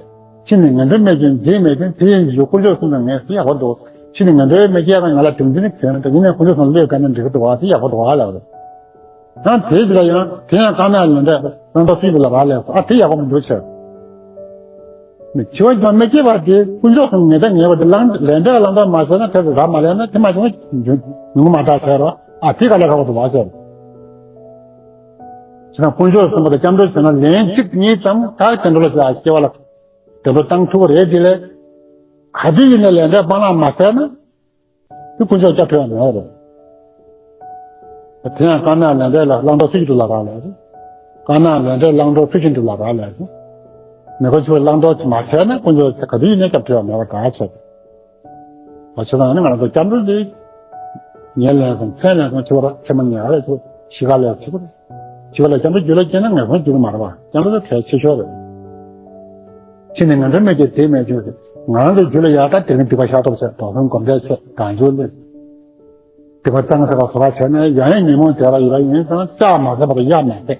ཕྱི་ནས་ངན་འགྲོར་མི་སྐྱེ་དེ་མེད་ཅིང་དེ་ཡིན་གྱི་ཡོད་དཀོན་མཆོག་གསུམ་ལ་ངེས་སུ་ཡག་པོ་འདུག་ཕྱི་ནས་ངན་འགྲོར་མི་སྐྱེ་ཡང་ང་ལ་དོན་འདི་ནི་གྱོན་དུ་ཡིན་ནས་དཀོན་མཆོག་གསུམ་ལ་བློས་བཀལ་ན་འགྲིག་གི་འདུག་བ་དེ་ཡག་པོ་འདུག་བ་ལབ་རེད། ཡང་དེའི་རྗེས་ལ་ཡང་དེ་ཡང་དཀར་ནག་ལས་འབྲས་བླང་དོར་སྲིད་པ་ལ་རག་ལས་སོ། ཨ་དེ་ཡག་པོ་མི་འདུག་ཟེར། མི་འཆི་བ་ཡང་མི་སྐྱེ་བ་དེ་དཀོན་མཆོག་གསུམ་ངེས་ད་ངེས་པ་དེ་བླང་ལས་འབྲས་བླང་དོར་མ་བྱས་ན་དེ་རག་མ་ལས་ན་དེ་མ་བྱུང་ཉུང་མ་དག་ཟེར་རོ། ཨ་དེ་ག་ལས་ཁག་པོ་འདུག་བ་ཟེར། བྱས་ན་དཀོན་མཆོག་གསུམ་པོ་དང་སྐྱབས་འགྲོ་བྱས་ན་ལན་གཅིག་གཉིས་ཙམ་ད་དེ་འགྲོ་ལ་བྱ་སྐྱེ་བ་ལ། དེ་ལོ་བཏང་ཐུབ་རེད་དེ་ལས། ག་དུས་ཡིན་ནའི་ལས་འབྲས་སྤང་བླང་མ་བྱས་ན། དེ་དཀོན་མཆོག་སྐྱབས་ཐུབ་ཡ་མེད་རེད། དེ་ཡང་དཀར་ནག་ལས་འབྲས་ལ་བླང་དོར་སྲིད་ཀྱི་འདུག་ལབ་རག་ལས་རེད། དཀར་ནག་ལས་འབྲས་བླང་དོར་སྲིད་ཀྱི་འདུག་ལབ་རག་ལས་རེད། མི་དཀོན་མཆོག་བླང་དོར་མ་བྱས་ན་དཀོན་མཆོག་ག་དུས་ཡིན་ནའི་སྐྱབས་ཐུབ་ཡ་མེད་པ་ག་ཚོད། བ་ཆེ་ལ་ནི་ང་རང་ཚོ་སྐྱབས་འགྲོ་འདི། ཉེར་ལེན་སོང་མཚན་ལེན་སོང་ཆེ་བ་ར་ཆེ་མ་ཉེ་བ་ལས་ཚོ་ཤི་ཁ་ལས་ཆེ་བ་ར། ཆེ་བ་ལ་སྐྱབས་འགྲོ་རྒྱུད་ལ་སྐྱེས་ན་ངན་སོང་འགྱུར་གི་མ་རེད་བ། སྐྱབས་འགྲོ་དེ་གལ་ཆེ་ཤོས་རེད། ཕྱི་ནས་ངན་འགྲོ་མི་སྐྱེ་དེ་མེད་ཅིང་ང་རང་ཚོ་རྒྱུད་ལ་ཡག་ད་དེ་རིང་སྡིག་པ་བཤགས་ཐབས་བྱས་དོགས་ཟོན་སྒོམ་བཟླས་བྱས་གང་བྱུང་ལས། སྡིག་པ་གཙང་སེལ་བ་བཟོ་བ་བྱས་ན་ཡང་ཡང་ཉོན་མོངས་བྲལ་བ་ཡོད་པ་ཡིན་ཙང་ལྕགས་མ་ཟད་པར་གཡའ་མ་ཟད།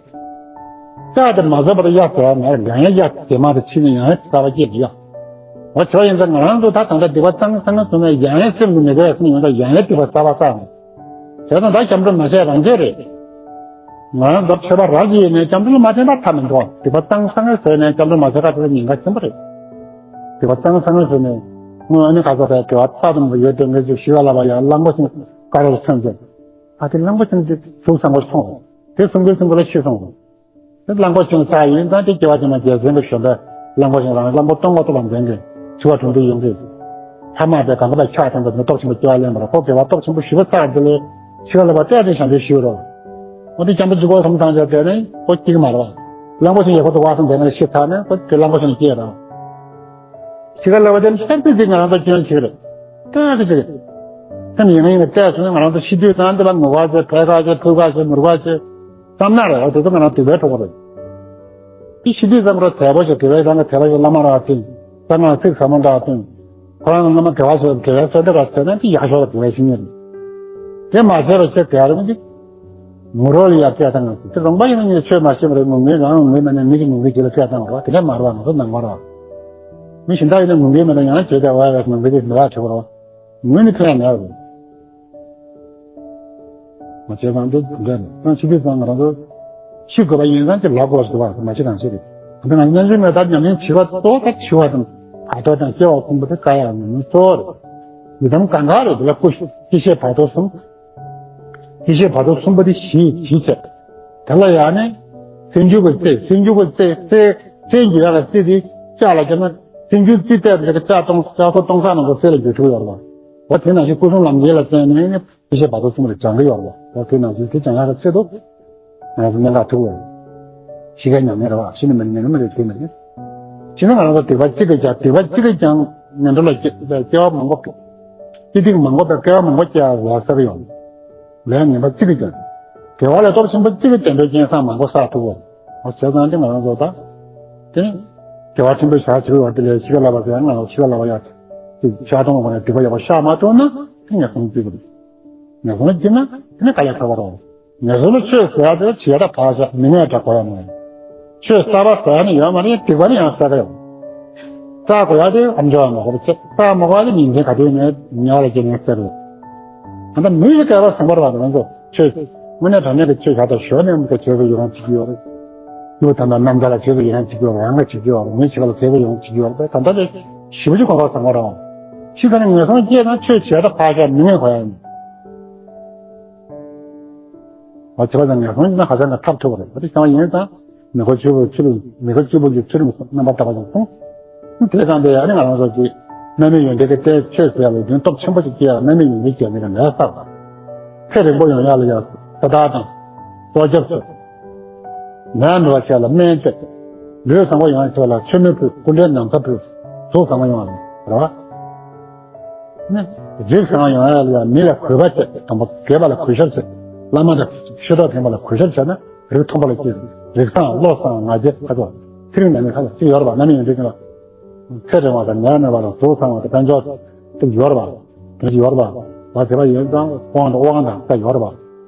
ལྕགས་དེ་མ་ཟད་པར་གཡའ་ཟད་པ་མ་རེད། ཡང་ཡང་གཡའ་དེ་མ་དེ་ཕྱི་ནས་ཡང་ཡང་གསར་པ་སྐྱེས་ཀྱི་ཡ། འོ་བྱས་པ་ཡིན་ཙང་ང་རང་ཚོ་ད་ད་ལྟ་སྡིག་པ་གཙང་གཙང་བཟོས་ནས་ཡང་ཡང་སེམས་ཀྱི་མི་དགའ་བའི་སེམས་ཡོང་ཙང་ཡང་ཡང་སྡིག་པ་གསར་པ་བསགས་ནས། བྱས་ཙང་ད་སྐྱབས་འགྲོ་མ་བྱས་རང་བྱས་རེད། ང་རང་ཚོ་ཆོས་པ་རང་གིས་ཡིན་ནས་སྐྱབས་འགྲོ་མ་བྱས་ན་ཐབས་མི་འདུག་སྡིག་པ་གཙང་གཙང་བཟོས་ནས་སྐྱབས་འགྲོ་མ་བྱས་ཁ་དེ་ཉེན་ཁ་ཆེན་པོ་རེད། སྡིག་པ་གཙང་གཙང་བཟོས་ནས་སྔོན་ཨ་ནི་ཁ་ཚ་དེ་དགེ་བ་རྩ་ཙམ་ཡོད་དེ་ངས་ཚོ་ཞི་བ་ལྷ་བ་ཡང་གླང་པོ་ཆེན་དཀར་རོ་མཚོན་ཚེ། ཨ་དེ་གླང་པོ་ཆེན་དེ་དུག་བཟང་པོ་སོང་། དེ་སུམ་མགོའི་སུམ་མགོ་ལ་ཤི་སོང་། གླང་པོ་ཆེན་ས་ཡིན་ཙང་དེ་སྐྱེ་བ་ཕྱི་མ་རྒྱལ་མཚན་གྱི་གཞོན་པས་གླང་པོ་ཆེན་རང་གླང་པོ་སྟོན་པ་ཐུབ་པ་མཛད་མཁན་ཞི་བ་གྲུབ་འདུལ་ཡིན་ཏེ། ཐ་མ་པའི་གང་ག་པའི་ཕྱག་ཐམ་པའི་མི་སྟོབས་ཆེན་པོ་སྐྱེ་བ་ལེན་པར་ཁོ་དགེ་བ་སྟོབས་ཆེན་པོ་ཞི་བ་ཚར་དེ་ལས་ཤི་ཁ་ལ་བ་བལྟས་ཏེ་བྱང་ཆུབ་ཞི་བ་རོ། འོ་དེ་སྐྱབས་འགྲོ་འཇུག་པ་གསུམ་ཚང་ཆ་དེ་ནས་ཁོ་སྐྱེ་གི་མ་རེད་བ། གླང་པོ་ཆེན་ཡག་པོ་འདུག་བ་གསུམ་དེ་ནས་ཤི་ཚར་ནས་ཁོ་དེ་གླང་པོ་ཆེན་སྐྱེ་ར། ཤི་ཁ་ལ་བ་དེ་ནི་ཤར་ཏུ་ཅིག་ང་རང་ཚོ་སྐྱོན་ཞིག་རེད། ལྟ་གི་ཅིག་རེད། ད་ནི་ཡིན་ཡིན་ནས་བལྟས་སོང་ན་ང་རང་ཚོ་ཤི་དུས་ཙང་དེ་ལ་ངུ་ག་ཅིག་བལ་ག་ཅིག་ཐུག་ག་ཅིག་མུར་ག་ཅིག་བསམ་ན་རེད་བ། དེ་ཚོ་ང་རང་སྡིག་པའི་གྲོགས་པོ་རེད། དེ་ཤི་དུས་ཙམ་རོ་དལ་པོ་ཞིག་དགེ་བའི་རང་གི་དལ་པོ་ཞིག་བླ་མ་རག་ཐིང་། ད་ང་ཚིག་ཟབ་མོ་འདྲ་ཐིང་། ཁོ་རང་གི་བླ་མ་དགེ་བ་ཞིག་དགེ་བའི་བསོད་བདེ་ར་ཟེར་ན་དེ་ཡག་ཤོས་ལ་དགེ་བའི་བཤེས་གཉེན་རེད། དེ་མ་བྱས་པ་ཆེ་དགེ་བ་རེད་མི་འདུག་ངུ་རོགས་ལ་ཡ་སྐད་བཏང་ང་ཚོ་དེ་རོང་པ་ཡིན་ན་ངས་ཆོས་མ་ཤེས་པ་རེད། ངུ་ངས་རང་ངུ་མེད་ན་མི་གི་ངུ་གི་རྗེས་ལ་སྐད་བཏང་རོགས་དེ་འདྲ་མ་རེད་བ། ང་ཚོ་ནང་པ་རེད་བ། མི་གཞན་དག་ཡིན་ན་ངུ་གི་མེད་ན་ཡང་བྱེད་བྱ་བ་བས་ངུ་གི་མི་ར་བྱེད་པ་རེད་བ། ངུ་ནི་ཕན་ཡང་མེད་རེད། མ་བྱས་ཙང་དེ་འདྲ་རེད། ཙང་ཤི་དུས་ཙང་ང་རང་ཚོ་ཤི་དགོས་པ་ཡིན་ཙང་དེ་ལོག་དགོས་སུ་བ་མ་བྱེད་གང་བྱེད་རེད། དེ་ང་ཚོ་སྙན་རྒྱུད་མེད་དར་ཉམས་ལེན་བྱེད་པ་གཙོ་བོ་ད་འཆི་བ་དང་བར་དོ་དང་སྐྱེ་བ་ཕུང་པོ་དེ་དཀའ་ཡག་ཉམས་ལེན་གཙོ་བོ་རེད། ཡི་དམ་གང་ག་རེད་དེ་ལ་སྐུ་སྐྱེ་ཤི་བར་དོ་གསུམ། སྐྱེ་ཤི་བར་དོ་གསུམ་པོ་དེ་ཞི་ཞི་བྱས། དེ་ལ་ཡང་ནི་སེམས་རྒྱུད་ཀྱི་རྩེ་སེམས་རྒྱུད་ཀྱི་རྩེ་རྩེ་རྩེ་འགྱུར་ཡག་གི་རྩེ་དེ་ལྕགས་ལ་བརྒྱབ་ན་སེམས་རྒྱུད་རྩེ་གཏད་པའི་ལྕགས་གཏོང་ལྕགས་སོ་གཏོང་ས་ནང་དུ་རྩེ་ལ་འགྱུར་ཐུབ་ཡོད་རེད་བ། འོ་དེ་ནང་བཞིན་སྐུ་གསུམ་ལམ་འཁྱེར་ལ་བརྟེན་ནས་ནི་སྐྱེ་ཤི་བར་དོ་གསུམ་ལ་སྦྱང་གི་ཡོད་རེད་བ། འོ་དེ་ནང་བཞིན་དེ་སྦྱང་ཡག་གི་ཆེད་དུ་ང་ཚོ་གནད་འགག་ཐུག་ཡོད་རེད། ཤི་ཁའི་ཉམས་ལེན་རེད་བ། ཤི་ནི་མི་ཉན་ནི་མི་རེད་དེ་མི་རེད། ཤི་ན་ང་རང་ཚོ་སྡིག་པ་གཅིག་གིས་ཀྱང་སྡིག་པ་གཅིག་གིས་ཀྱང་ངན་འགྲོ་ལ་སྐྱེ་སྐྱེ་བ་མང་པོ་སྐྱེ་སྡིག་མང་པོ་དང་སྐྱེ་བ་མང་པོ་སྐྱེ་ཡག་ལ་ཟེར་གི་ཡོད་རེད། ལས་ངན་པ་གཅིག་གིས་ཀྱང་། དགེ་བ་ལས་སྟོབས་ཆེན་པོ་གཅིག་གིས་དེ་འདྲའི་རྐྱེན་བཟང་མང་པོ་བསགས་ཐུབ་བོ། འོ་བྱས་ཙང་དེ་ང་རང་ཚོ་ད། དེ། དགེ་བ་ཆེན་པོའི་ཞག་བྱེད་དགོས་པ་དེ་ལས་ཤི་ཁ་ལ་བ་ཟེར་ང་ལ་ཤི་ཁ་ལ་བ་ཡ། དེ་ཤ་སྟོང་བ་ནས་སྡིག་པ་ཡག་པོ་བཤགས་མ་ཐུབ་ན་དེ་ངན་སོང་སྐྱེ་གི་རེད། ངན་སོང་སྐྱེ་ན་དེ་ནི་དཀའ་ལས་ཁག་པོ་རེད། ངན་སོང་ལ་ཆོས་ཟེར་ཡ་དེ་བྱེད་ཡ་ད་ཕར་བཞག་མི་ངན་འདྲ་གོ་ཡ་མ་རེད། ཆོས་གསར་པ་ཟེར་ཡ་ནི་ཡོད་མ་རེད། སྡིག་པ་ནི་ཡང་གསར་གི་ཡོད། བསགས་དགོས་ཡ་དེ་ཨམ་ཅོག་མ་གོ་བ་ཚེ་བསགས་མ་དགོས་ཡ་དེ་ཉིན་མཚན་ག་དུས་ནས་ཉལ་བ་ལ་སྐྱེ་ངན་གསར་རེད། ད་ལྟ་མི་ཡི་སྐལ་བ་བཟང་པོར་བ་རང་ཚོ་ཆོས་དངོས་གནས་དྲང་གནས་ཀྱི་ཆོས་བྱ་དང་ཞོ་ནས་མི་ཚེ་བྱེད་པའི་ཡོང་བྱེད་ཀྱི་ཡོད་རེད། ཡུལ་དམ་པ་རྣམ་ཐར་ལ་བྱེད་པའི་ཡོང་བྱེད་ཀྱི་ཡོད་རེད། རང་ག་བྱེད་ཀྱི་ཡོད་རེད། མི་བྱེད་པ་ལ་བྱེད་པའི་ཡོང་བྱེད་ཀྱི་ཡོད་རེད། ད་ལྟ་དེ་ཞེ་པོ་ཅིག་གོ་སྐབས་བཟང་པོ་རེད། ཤི་ཁ་ནས་ངན་སོང་སྐྱེས་ན་ཆོས་བྱས་ད་ཕར་བཞག་མི་ངན་གོ་ཡ་ཡིན། བ་བྱེད་པ་དང་ངན་སོང་ཡིན་ན་ཧ་ཅང་གི་ཐབས་ཐུབ་པ་རེད། བ་དེ་བྱང་ཡིན་ཙང་། མི་དགེ་བཅུ་པོ་ཆུ་ལ་མི་དགེ་བཅུ་པོ་གི་ཆུ་རིམ་རྣམ་པར་དག་པ་ཞིག་གསུངས། དེ་ཙམ་དེ་ཡང་ནི་ང་རང་ཚོ་གི་རྣམ་སྨིན་ཡོན་ཏན་གྱི་རྟེན་ཆོས་ཟེར་ཡ་ལ་ཡོན་ཏན་སྟོབས་ཆེན་པོ་ཞིག་སྐྱེ་ཡ་རྣམ་སྨིན་ཡོན་ཏན་སྐྱེ་ནི་གི་ལས་བསགས་པ། ཚེ་རིང་པོ་ཡོང་ཡ་ལ་ཡ་ས་བདག་དང་། སྲོག་སྐྱབས་སུ། ནད་མེད་པ་བྱས་ལ་སྨན་བཅོས། ལུས་བཟང་པོ་ཡོང་ཡ་ཆེད་ལ་མཆོད་མེ་ཕུལ། སྐུ་འདྲའི་ནམ་མཁའ་ཕུལ། གཟུགས་བཟང་པོ་ཡོང་བ་རེད་བ། ནི། རིགས་བཟང་ཡོང་ཡ་ལ་ཡ་མི་ལ་གུས་པ་བྱེད། དང་པོ་དགེ་བ་ལ་གུས་ཞབས་བྱེད། བླ་མ་དང་ཆོས་གྲོགས་ཕན་པ་ལ་གུས་ཞབས་བྱས་ན། རིགས་མཐོན་པོ་ལ་སྐྱེས། རིགས་བཟང་བློ་བཟང་ང་རྒྱལ་ཁ་ཚོ། ཚེ་རིང་ནད་མེད་ཁ་ཚོ་ཅིག་ཡོད་རེད་པ། རྣམ་སྨིན་ཡོན་ཏན་ཅན་ལ། ཚེ་རིང་བ་དང་ནད་མེད་པ་དང་གཟུགས་བཟང་བ་དང་དཔལ་འབྱོར་ཅིག་ཡོད་རེད་པ། དེ་ཅིག་ཡོད་རེད་པ། བ་དེ་པ་ཡོད་ཙང་དབང་དང་དབང་དང་ས་ཡོད་རེད་པ།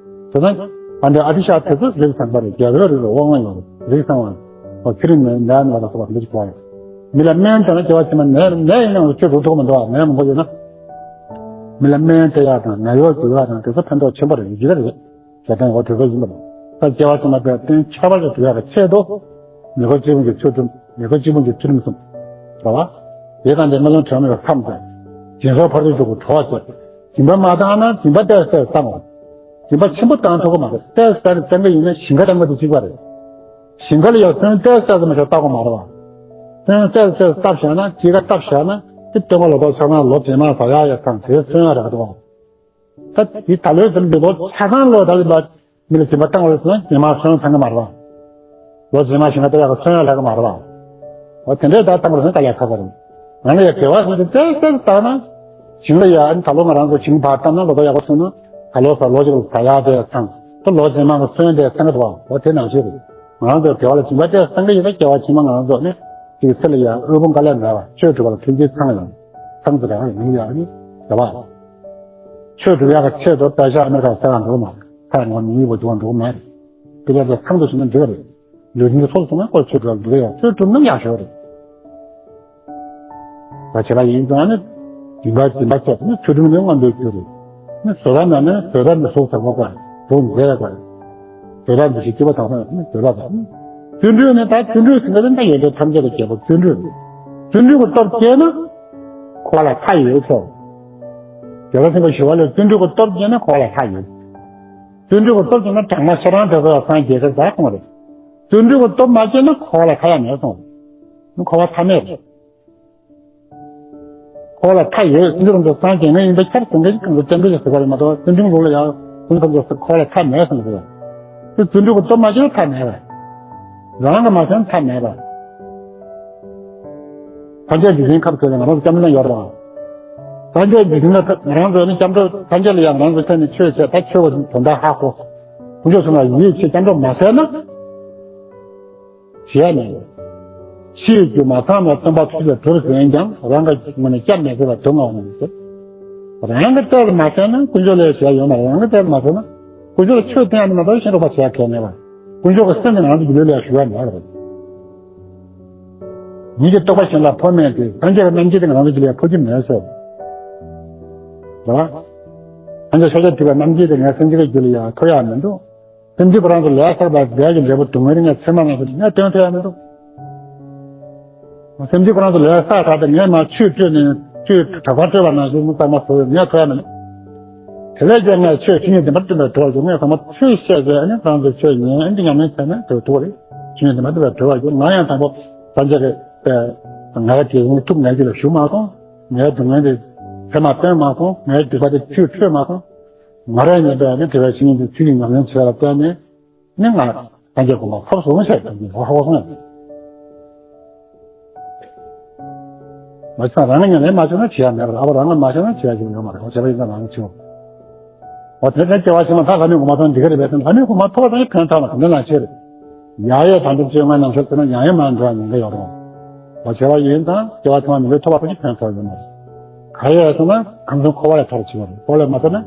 དེ་ཙང་ཨ་འདྲ་ཨ་ཏི་ཤ་དེ་ཚོ་རིགས་བཟང་པ་རེད། རྒྱལ་བའི་རིགས་ལ་དབང་ཡོད་རེད། རིགས་བཟང་བ། ཚེ་རིང་ནད་མེད་པ་དང་སོགས་པ་འདི་ཅིག་གོ་ཡོད། མི་ལ་སྨན་བྱས་ན་སྐྱེ་བ་ཕྱི་མ་ནད་ནད་ཡིན་ན་ཆོས་སྒྲུབ་ཐུབ་མི་འདུག་པ། ནད་མང་པོ་ཡོད་ན། མི་ལ་སྨན་སྟེར་ཡག་དང་ནད་གཡོག་འཇུག་ཡག་དང་དེ་ཚོ་ཕན་ཐོགས་ཆེན་པོ་རེད། ཡིན་གྱི་རེད། ཞེ་སྡང་འོ་དེ་ཚོ་ཡིན་པ་རེད། ད་སྐྱེ་བ་ཕྱི་མ་དེ་རྟེན་ཁྱད་པར་དུ་སྒྲུབ་ཡག་གི་ཆེད་དུ། མི་དགེ་བཅུ་སྤོང་གི་ཚུལ་ཁྲིམས། མི་དགེ་བཅུ་སྤོང་གི་ཚུལ་ཁྲིམས་གསུམ། རེད་བ། དེ་དང་དེ་སྨོན་ལམ་དྲན་མེད་པའི་ཁམས་དང་། སྦྱིན་སོགས་ཕར་ཕྱིན་དྲུག་གི་གྲོགས་བྱེད། སྦྱིན་པ་མ་བཏང་ན་སྦྱིན་པ་ཏོག་ཙམ་བཏང་དགོས། སྦྱིན་པ་ཆེན་པོ་བཏང་ཐུབ་ཀྱི་མ་རེད། ཏོག་ཙམ་བཏང་གི་ཡིན་ན་ཞིང་ཁ་བཏང་གི་དང་གཅིག་པ་རེད། ཞིང་ཁ་ལ་ཡང་སོན་ཏོག་ཙམ་མ་ཞིག་བཏབ་དགོས་མ་རེད་བ། སོན་ཏོག་ཙམ་བཏབ་བཞག་ན་དཔྱིད་ཀ་བཏབ་བཞག་ན་དེ་སྟོན་ཁ་ལོ་ཏོག་ཆགས་ན་ལོ་རྗེས་མ་ཟ་ཡག་ཡག་ཚང་དེ་སོན་ཡག་རག་འདུག་བ། ད་དེ་ད་ལོའི་ཟིན་པའི་ལོ་ཆ་ཚང་ལོ་ད་ལ་མི་ལ་སྦྱིན་པ་བཏང་བ་རེད་ཟེར་ན་རྗེས་མ་སོན་ཚང་གི་མ་རེད་བ། ལོ་རྗེས་མ་ཞིང་ཁ་བཏབ་ཡག་གི་སོན་ཡག་ལྷག་གི་མ་རེད་བ། འོ་དེ་འདྲའི་ད་བཏང་བ་རེད་ཟེར་ན་ད་ཡག་ཚ་བ་རེད། ང་ལ་ཡ་དགེ་བ་ཟེར་ཏེ་ཏོག་ཙམ་བཏང་ན། ཞིང་ལ་ཡ་ཨ་ནི་ད་ལོ་ང་རང་ཚོ་ཞིང་བར་བཏབ་ན་ལོ་ཏོག་ཡག་པོ་ཐོན་ན། ད་ལོ་ས་ལོ་གཅིག་ལ་ཟ་ཡག་དེ་ཚང་། ད་ལོ་རྗེས་མ་གི་སོན་དེ་ཚང་གི་འདུག་བ། འོ་དེ་ནང་བཞིན་རེད། ང་རང་ཚོ་དགེ་བ་ལ་སྦྱིན་པ་ཏོག་ཙམ་བཏང་གི་ཡོད་ན་སྐྱེ་བ་ཕྱི་མ་ང་རང་ཚོ་ནི། དེའི་ཚེ་ལ་ཡ་དབུལ་ཕོངས་དཀའ་ལས་མེད་པ་ཆོས་སྒྲུབ་པ་ལ་མཐུན་རྐྱེན་ཚང་ཡོང་། ཚང་ཚེ་རང་ལ་མི་ཡག་ནི་དགེ་བ། ཆོས་སྒྲུབ་ཡག་གི་ཆེད་དུ་དཔེ་ཆ་ཨ་མི་རི་ཀ་ཟེར་བ་འགྲོ་མ་རེད། ཁ་ངོ་མི་ཡིན་པ་འགྲོ་འགྲོ་མ་རེད། དེ་ལས་ཚང་དུ་ཞིག་ན་འགྲིག་རེད། ལུས་རྟེན་གྱི་ཚོགས་སུ་མ་བཀོལ་ཆོས་སྒྲུབ་འདུག་ཡ། ཆོས་སྒྲུབ་ན་ཡག་ཤོས་རེད། ད་བྱས་པ་ཡིན་ཙང་ནི། སྦྱིན་པ་སྦྱིན་པ་བྱས་ནི་ཆོས་སྒྲུབ་ནི་མངོན་པའི་ཆོས་རེད། ནི་བཟོད་པ་མེད་ན་བཟོད་པ་ནི་གཟུགས་དང་པོ་དགོས། གཟུགས་འདས་དགོས། བཟོད་པ་འདི་ཞིག་སྐྱེ་བ་དང་པོ་ནི་བཟོད་པ་དང་། བརྩོན་འགྲུས་ནི་ད་བརྩོན་འགྲུས་ཟེར་ན་ད་ཡོན་ཏན་ཐམས་ཅད་ལ་རྒྱལ་པོ་བརྩོན་འགྲུས་རེད། བརྩོན་འགྲུས་ཀྱི་སྟོབས་སྐྱེས་ན་འཁོར་བ་ལ་མཐའ་ཡོད་ཚོ། རྒྱལ་བ་སེམས་དཔའ་ཞི་བ་ལྷས་བརྩོན་འགྲུས་ཀྱི་སྟོབས་སྐྱེས་ན་འཁོར་བ་ལ་མཐའ་ཡོད། བརྩོན་འགྲུས་ཀྱི་སྟོབས་ཀྱིས་ན་དྲང་སྲོང་ཤ་རང་དྲག་པོའི་སངས་རྒྱས་ཀྱི་བདག་ཁོང་རེད། བརྩོན་འགྲུས་ཀྱི་སྟོབས་མ་སྐྱེས་ན་འཁོར་བ་ལ་མཐའ་ཡང་མེད་གསུངས། འཁོར་བ་མཐའ་མེད་རེད། འཁོར་བ་ལ་མཐའ་ཡོད། བརྩོན་འགྲུས་ཀྱི་སྟོབས་སངས་རྒྱས་ངེས་ཡིན་པའི་ཕྱིར་བརྩོན་འགྲུས་ཀྱི་སྟོབས་ཀྱི་ཟེར་བ་རེད་མ་གཏོགས། བརྩོན་འགྲུས་ལུགས་ལ་ཡང་བརྩོན་འགྲུས་ཀྱི་འཁོར་བ་ལ་མཐའ་མེད་གསུངས་པ་རེད། དེ་བརྩོན་འགྲུས་ཀྱི་སྟོབས་མ་སྐྱེས་ན་མཐའ་མེད་པ། རང་གིས་མ་བྱས་ན་མཐའ་མེད་པ། སངས་རྒྱས་འཇིག་རྟེན་ཁམས་ཚོ་ལ་ང་རང་ཚོ་སྐྱབས་གནས་ཡོད་རེད་བ། སངས་རྒྱས་འཇིག་རྟེན་ལ་ང་རང་ཚོ་ནི་སྐྱབས་འགྲོ། སངས་རྒྱས་ལ་ཡང་ང་རང་ཚོ་ཕེབས་ནས་ཆོས་བྱས། ད་ཆོས་ཀྱི་དོན་དག་ཧ་གོ། དཀོན་མཆོག་གསུམ་ལ་ཡིད་ཆེས་སྐྱབས་འགྲོ་མ་བྱས་ན། བྱས་ནས། ཕྱིའི་རྒྱུ་མ་ཚང་བའི་སྟོན་པ་ཐུགས་རྗེ་གྲུབ་ཟིན་ཀྱང་རང་གི་ངོས་ནས་སྐྱབས་མི་བྱེད་པ་སྡུག་བསྔལ་བ་ནི་སྟེ། རང་གི་ལྟས་མ་བྱས་ན་དཀོན་མཆོག་ལས་བྱེད་ཡ་ཡོད་མ་རེད། རང་གི་ལྟས་མ་བྱས་ན་དཀོན་མཆོག་ལ་ཆོས་བསྟན་ཡ་ནི་མ་གཏོགས་གཞན་རོགས་པ་བྱེད་ཡ་གང་ཡང་མེད་པ། དཀོན་མཆོག་གི་སེམས་ནི་ང་ཚོ་རྒྱུད་ལ་ཞུགས་ཡ་མེད་པ་རེད། ཉིད་ཀྱི་རྟོགས་པ་གཞན་ལ་འཕོ་མེད་དེ། སངས་རྒྱས་ཀྱི་རྣམ་འགྱུར་དེ་ང་རང་ཚོ་རྒྱུད་ལ་འཕོ་རྒྱུ་མེད་ཟེར། རེད་བ། སངས་རྒྱས་ཤཱཀྱ་ཐུབ་པའི་རྣམ་འགྱུར་དེ་ངས་སེམས་ཅན་གྱི་རྒྱུད་ལ་ཡང་འཕོ་ཡག་མི་འདུག་སེམས་ཅན་ཁོ་རང་ཚོ་ལས་བསགས་པའི་ལས་ཀྱི་འབྲས་བུ་སྡུག་བསྔལ་དེ་ངས་ཚེར་མ་ནང་བཞིན་ངས་སྟོན་ཐུབ་ཡག་མི་འདུག་སེམས་ཅན་ཁོ་རང་ཚོ་ལས་བསགས་ཚར་ཏེ་ངས་མར་ཆུས་བཀྲུས་ནས་ཆུས་དྲེག་པ་བཀྲུས་པ་ནང་བཞིན་མི་གཙང་མ་བཟོ་བའི་ངས་ཐུབ་ཡག་མི་འདུག་དེ་ལས་ཀྱང་ངས་ཆོས་ཆོས་ཉིད་བདེན་པར་སྟོན་པའི་དྲི་བ་ཞུ། ངས་ཚང་མ་ཆོས་བཤད་ཚེ་ཨ་ནི་ཁོ་རང་ཚོས་ཆོས་ཉན། ཨ་ནི་ཉམས་ལེན་བྱས་ན་དེ་འགྲིག་གི་རེད། ཆོས་ཉིད་བདེན་པར་སྟོན་པའི་དྲི་བ་ཞུ། ང་ཡང་དང་པོ་སངས་རྒྱས་ཀྱི་ང་ཡང་དེ་ཐུགས་ངལ་གྱི་ལ་ཞུ་མ་སོང་། ངའི་སྡུག་བསྔལ་དེ་ཚེར་མ་སྟོན་མ་སོང་། ངའི་སྡིག་པ་དེ་ཆུས་བཀྲུས་མ་སོང་། ང་རང་ཉན་པའི་ནི་དེ་བས་ཤིང་གི་ཆུ་ཡི་ཉམས་ལེན་བྱས་ལ་བརྟེན་ནས་ནི་ང་སངས་རྒྱས་གོ་འཕང་ཐོབ་སོང་ཟེར་དུས་ཧ་གོ་སོང་ཡ། མ་བྱས་ན་རང་ངོས་ནས་མ་བྱུང་ན་བྱེད་ཡ་མེད་པ་རེད། ཨ་ཕ་རང་ངོས་མ་བྱུང་ན་བྱེད་ཡ་ཞིག་ཡོད་མ་རེད། འོ་བྱས་པ་ཡིན་ན་རང་ངོས་བྱུང་། འོ་དེ་ལྟར་སྐྱེ་བ་ཕྱི་མ་ད་ལྷ་མིའི་གོ་འཕང་ཐོབ་འགྲིག་གི་རེད་པས། ལྷ་མིའི་གོ་འཕང་ཐོབ་པ་དང་ཕན་ཐོགས་ལ་གང་འདྲ་ལ་ཤེས་རེད། ཡ་ཡས་དང་དུ་བཅོས་ལྔ་ནང་ཤོར་ཟེར་ན་ཡང་ཡང་མ་འགྲོ་བ་ཉེན་ཁ་ཡོད་རེད། འོ་བྱས་པ་ཡིན་ཙང་སྐྱེ་བ་ཐོག་མ་མི་འགྲོ་ཐོབ་པ་ཐོབ་ཀྱི་ཕན་ཐོགས་ཡོད་མ་རེད། ག་ཡོད་སོང་ན་ཁམས་གསུམ་འཁོར་བ་ལས་ཐར་བྱེད་པ་རེད། འཁོར་བ་ལས་མ་ཐར་ན།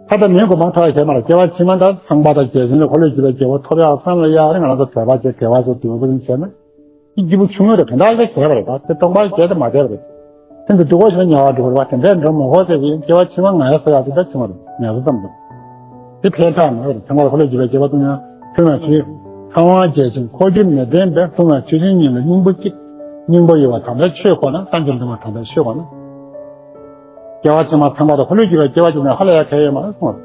ད་ལྟ་མིའི་གོ་འཕང་ཐོབ་ཡ་བྱས་མ་རེད། སྐྱེ་བ་ཕྱི་མ་ད་ཚངས་པ་དང་རྒྱལ་ཆེན་ལ་འཁོར་ལོས་སྒྱུར་བའི་རྒྱལ་པོ་ཐོབ་ཡག་བསམ་བློ་ཡག་རེད། ང་རང་ཚོ་དད་པ་བྱས་དགེ་བ་བྱས་འདུལ་བ་བྱས་ན། སྐྱིད་པོ་བྱུང་ཡོད་རེད། དོན་དག་ལས་བྱས་པ་རེད། ད་དེ་སྟོང་པ་བྱས་ཏེ་མ་བསྡད་པ་རེད། དེ་འདི་སྡུག་པོ་ཞིག་ཉེ་བར་འགྲོ་བ་རེད་པ། དེ་འདྲའི་འགྲོ་མི་དགོས་ཟེར་གྱི་སྐྱེ་བ་ཕྱི་མ་ང་ཡ་ཟེར་ཡག་དེ་འདྲ་བྱུང་བ་རེད། ངལ་གསོ་ཙམ་རེད། དེ་ཕན་ཐོགས་མེད་པ་རེད། ཚངས་པ་འཁོར་ལོས་སྒྱུར་བའི་རྒྱལ་པོ་ཐོབ་ཡང་ཐོབ་ཡང་ཆོས་ཚངས་དབང་རྒྱལ་ཆེན་འཁོར་སྒྱུར་མི་ལྡན་པའི་ལྷུང་བའི་ཆུ་ཆེན་སྙིང་ལ་སྙིང་པོ་གཅིག་སྙིང་པོ་གཡོ་བ་དམ་པའི་ཆོས་གོ་ན། སངས་རྒྱས་འདུན་མ་དམ་པའི་ཆོས་གོ་ན། སྐྱེ་བ་ཕྱི་མ་ཚངས་པ་དང་འཁོར་ལོས་སྒྱུར་བའི་སྐྱེ་བ་སྐྱེས་ནས་ཧ་ལས་ཡ་གང་ཡོད་མ་རེད་གསུངས་པ་རེད།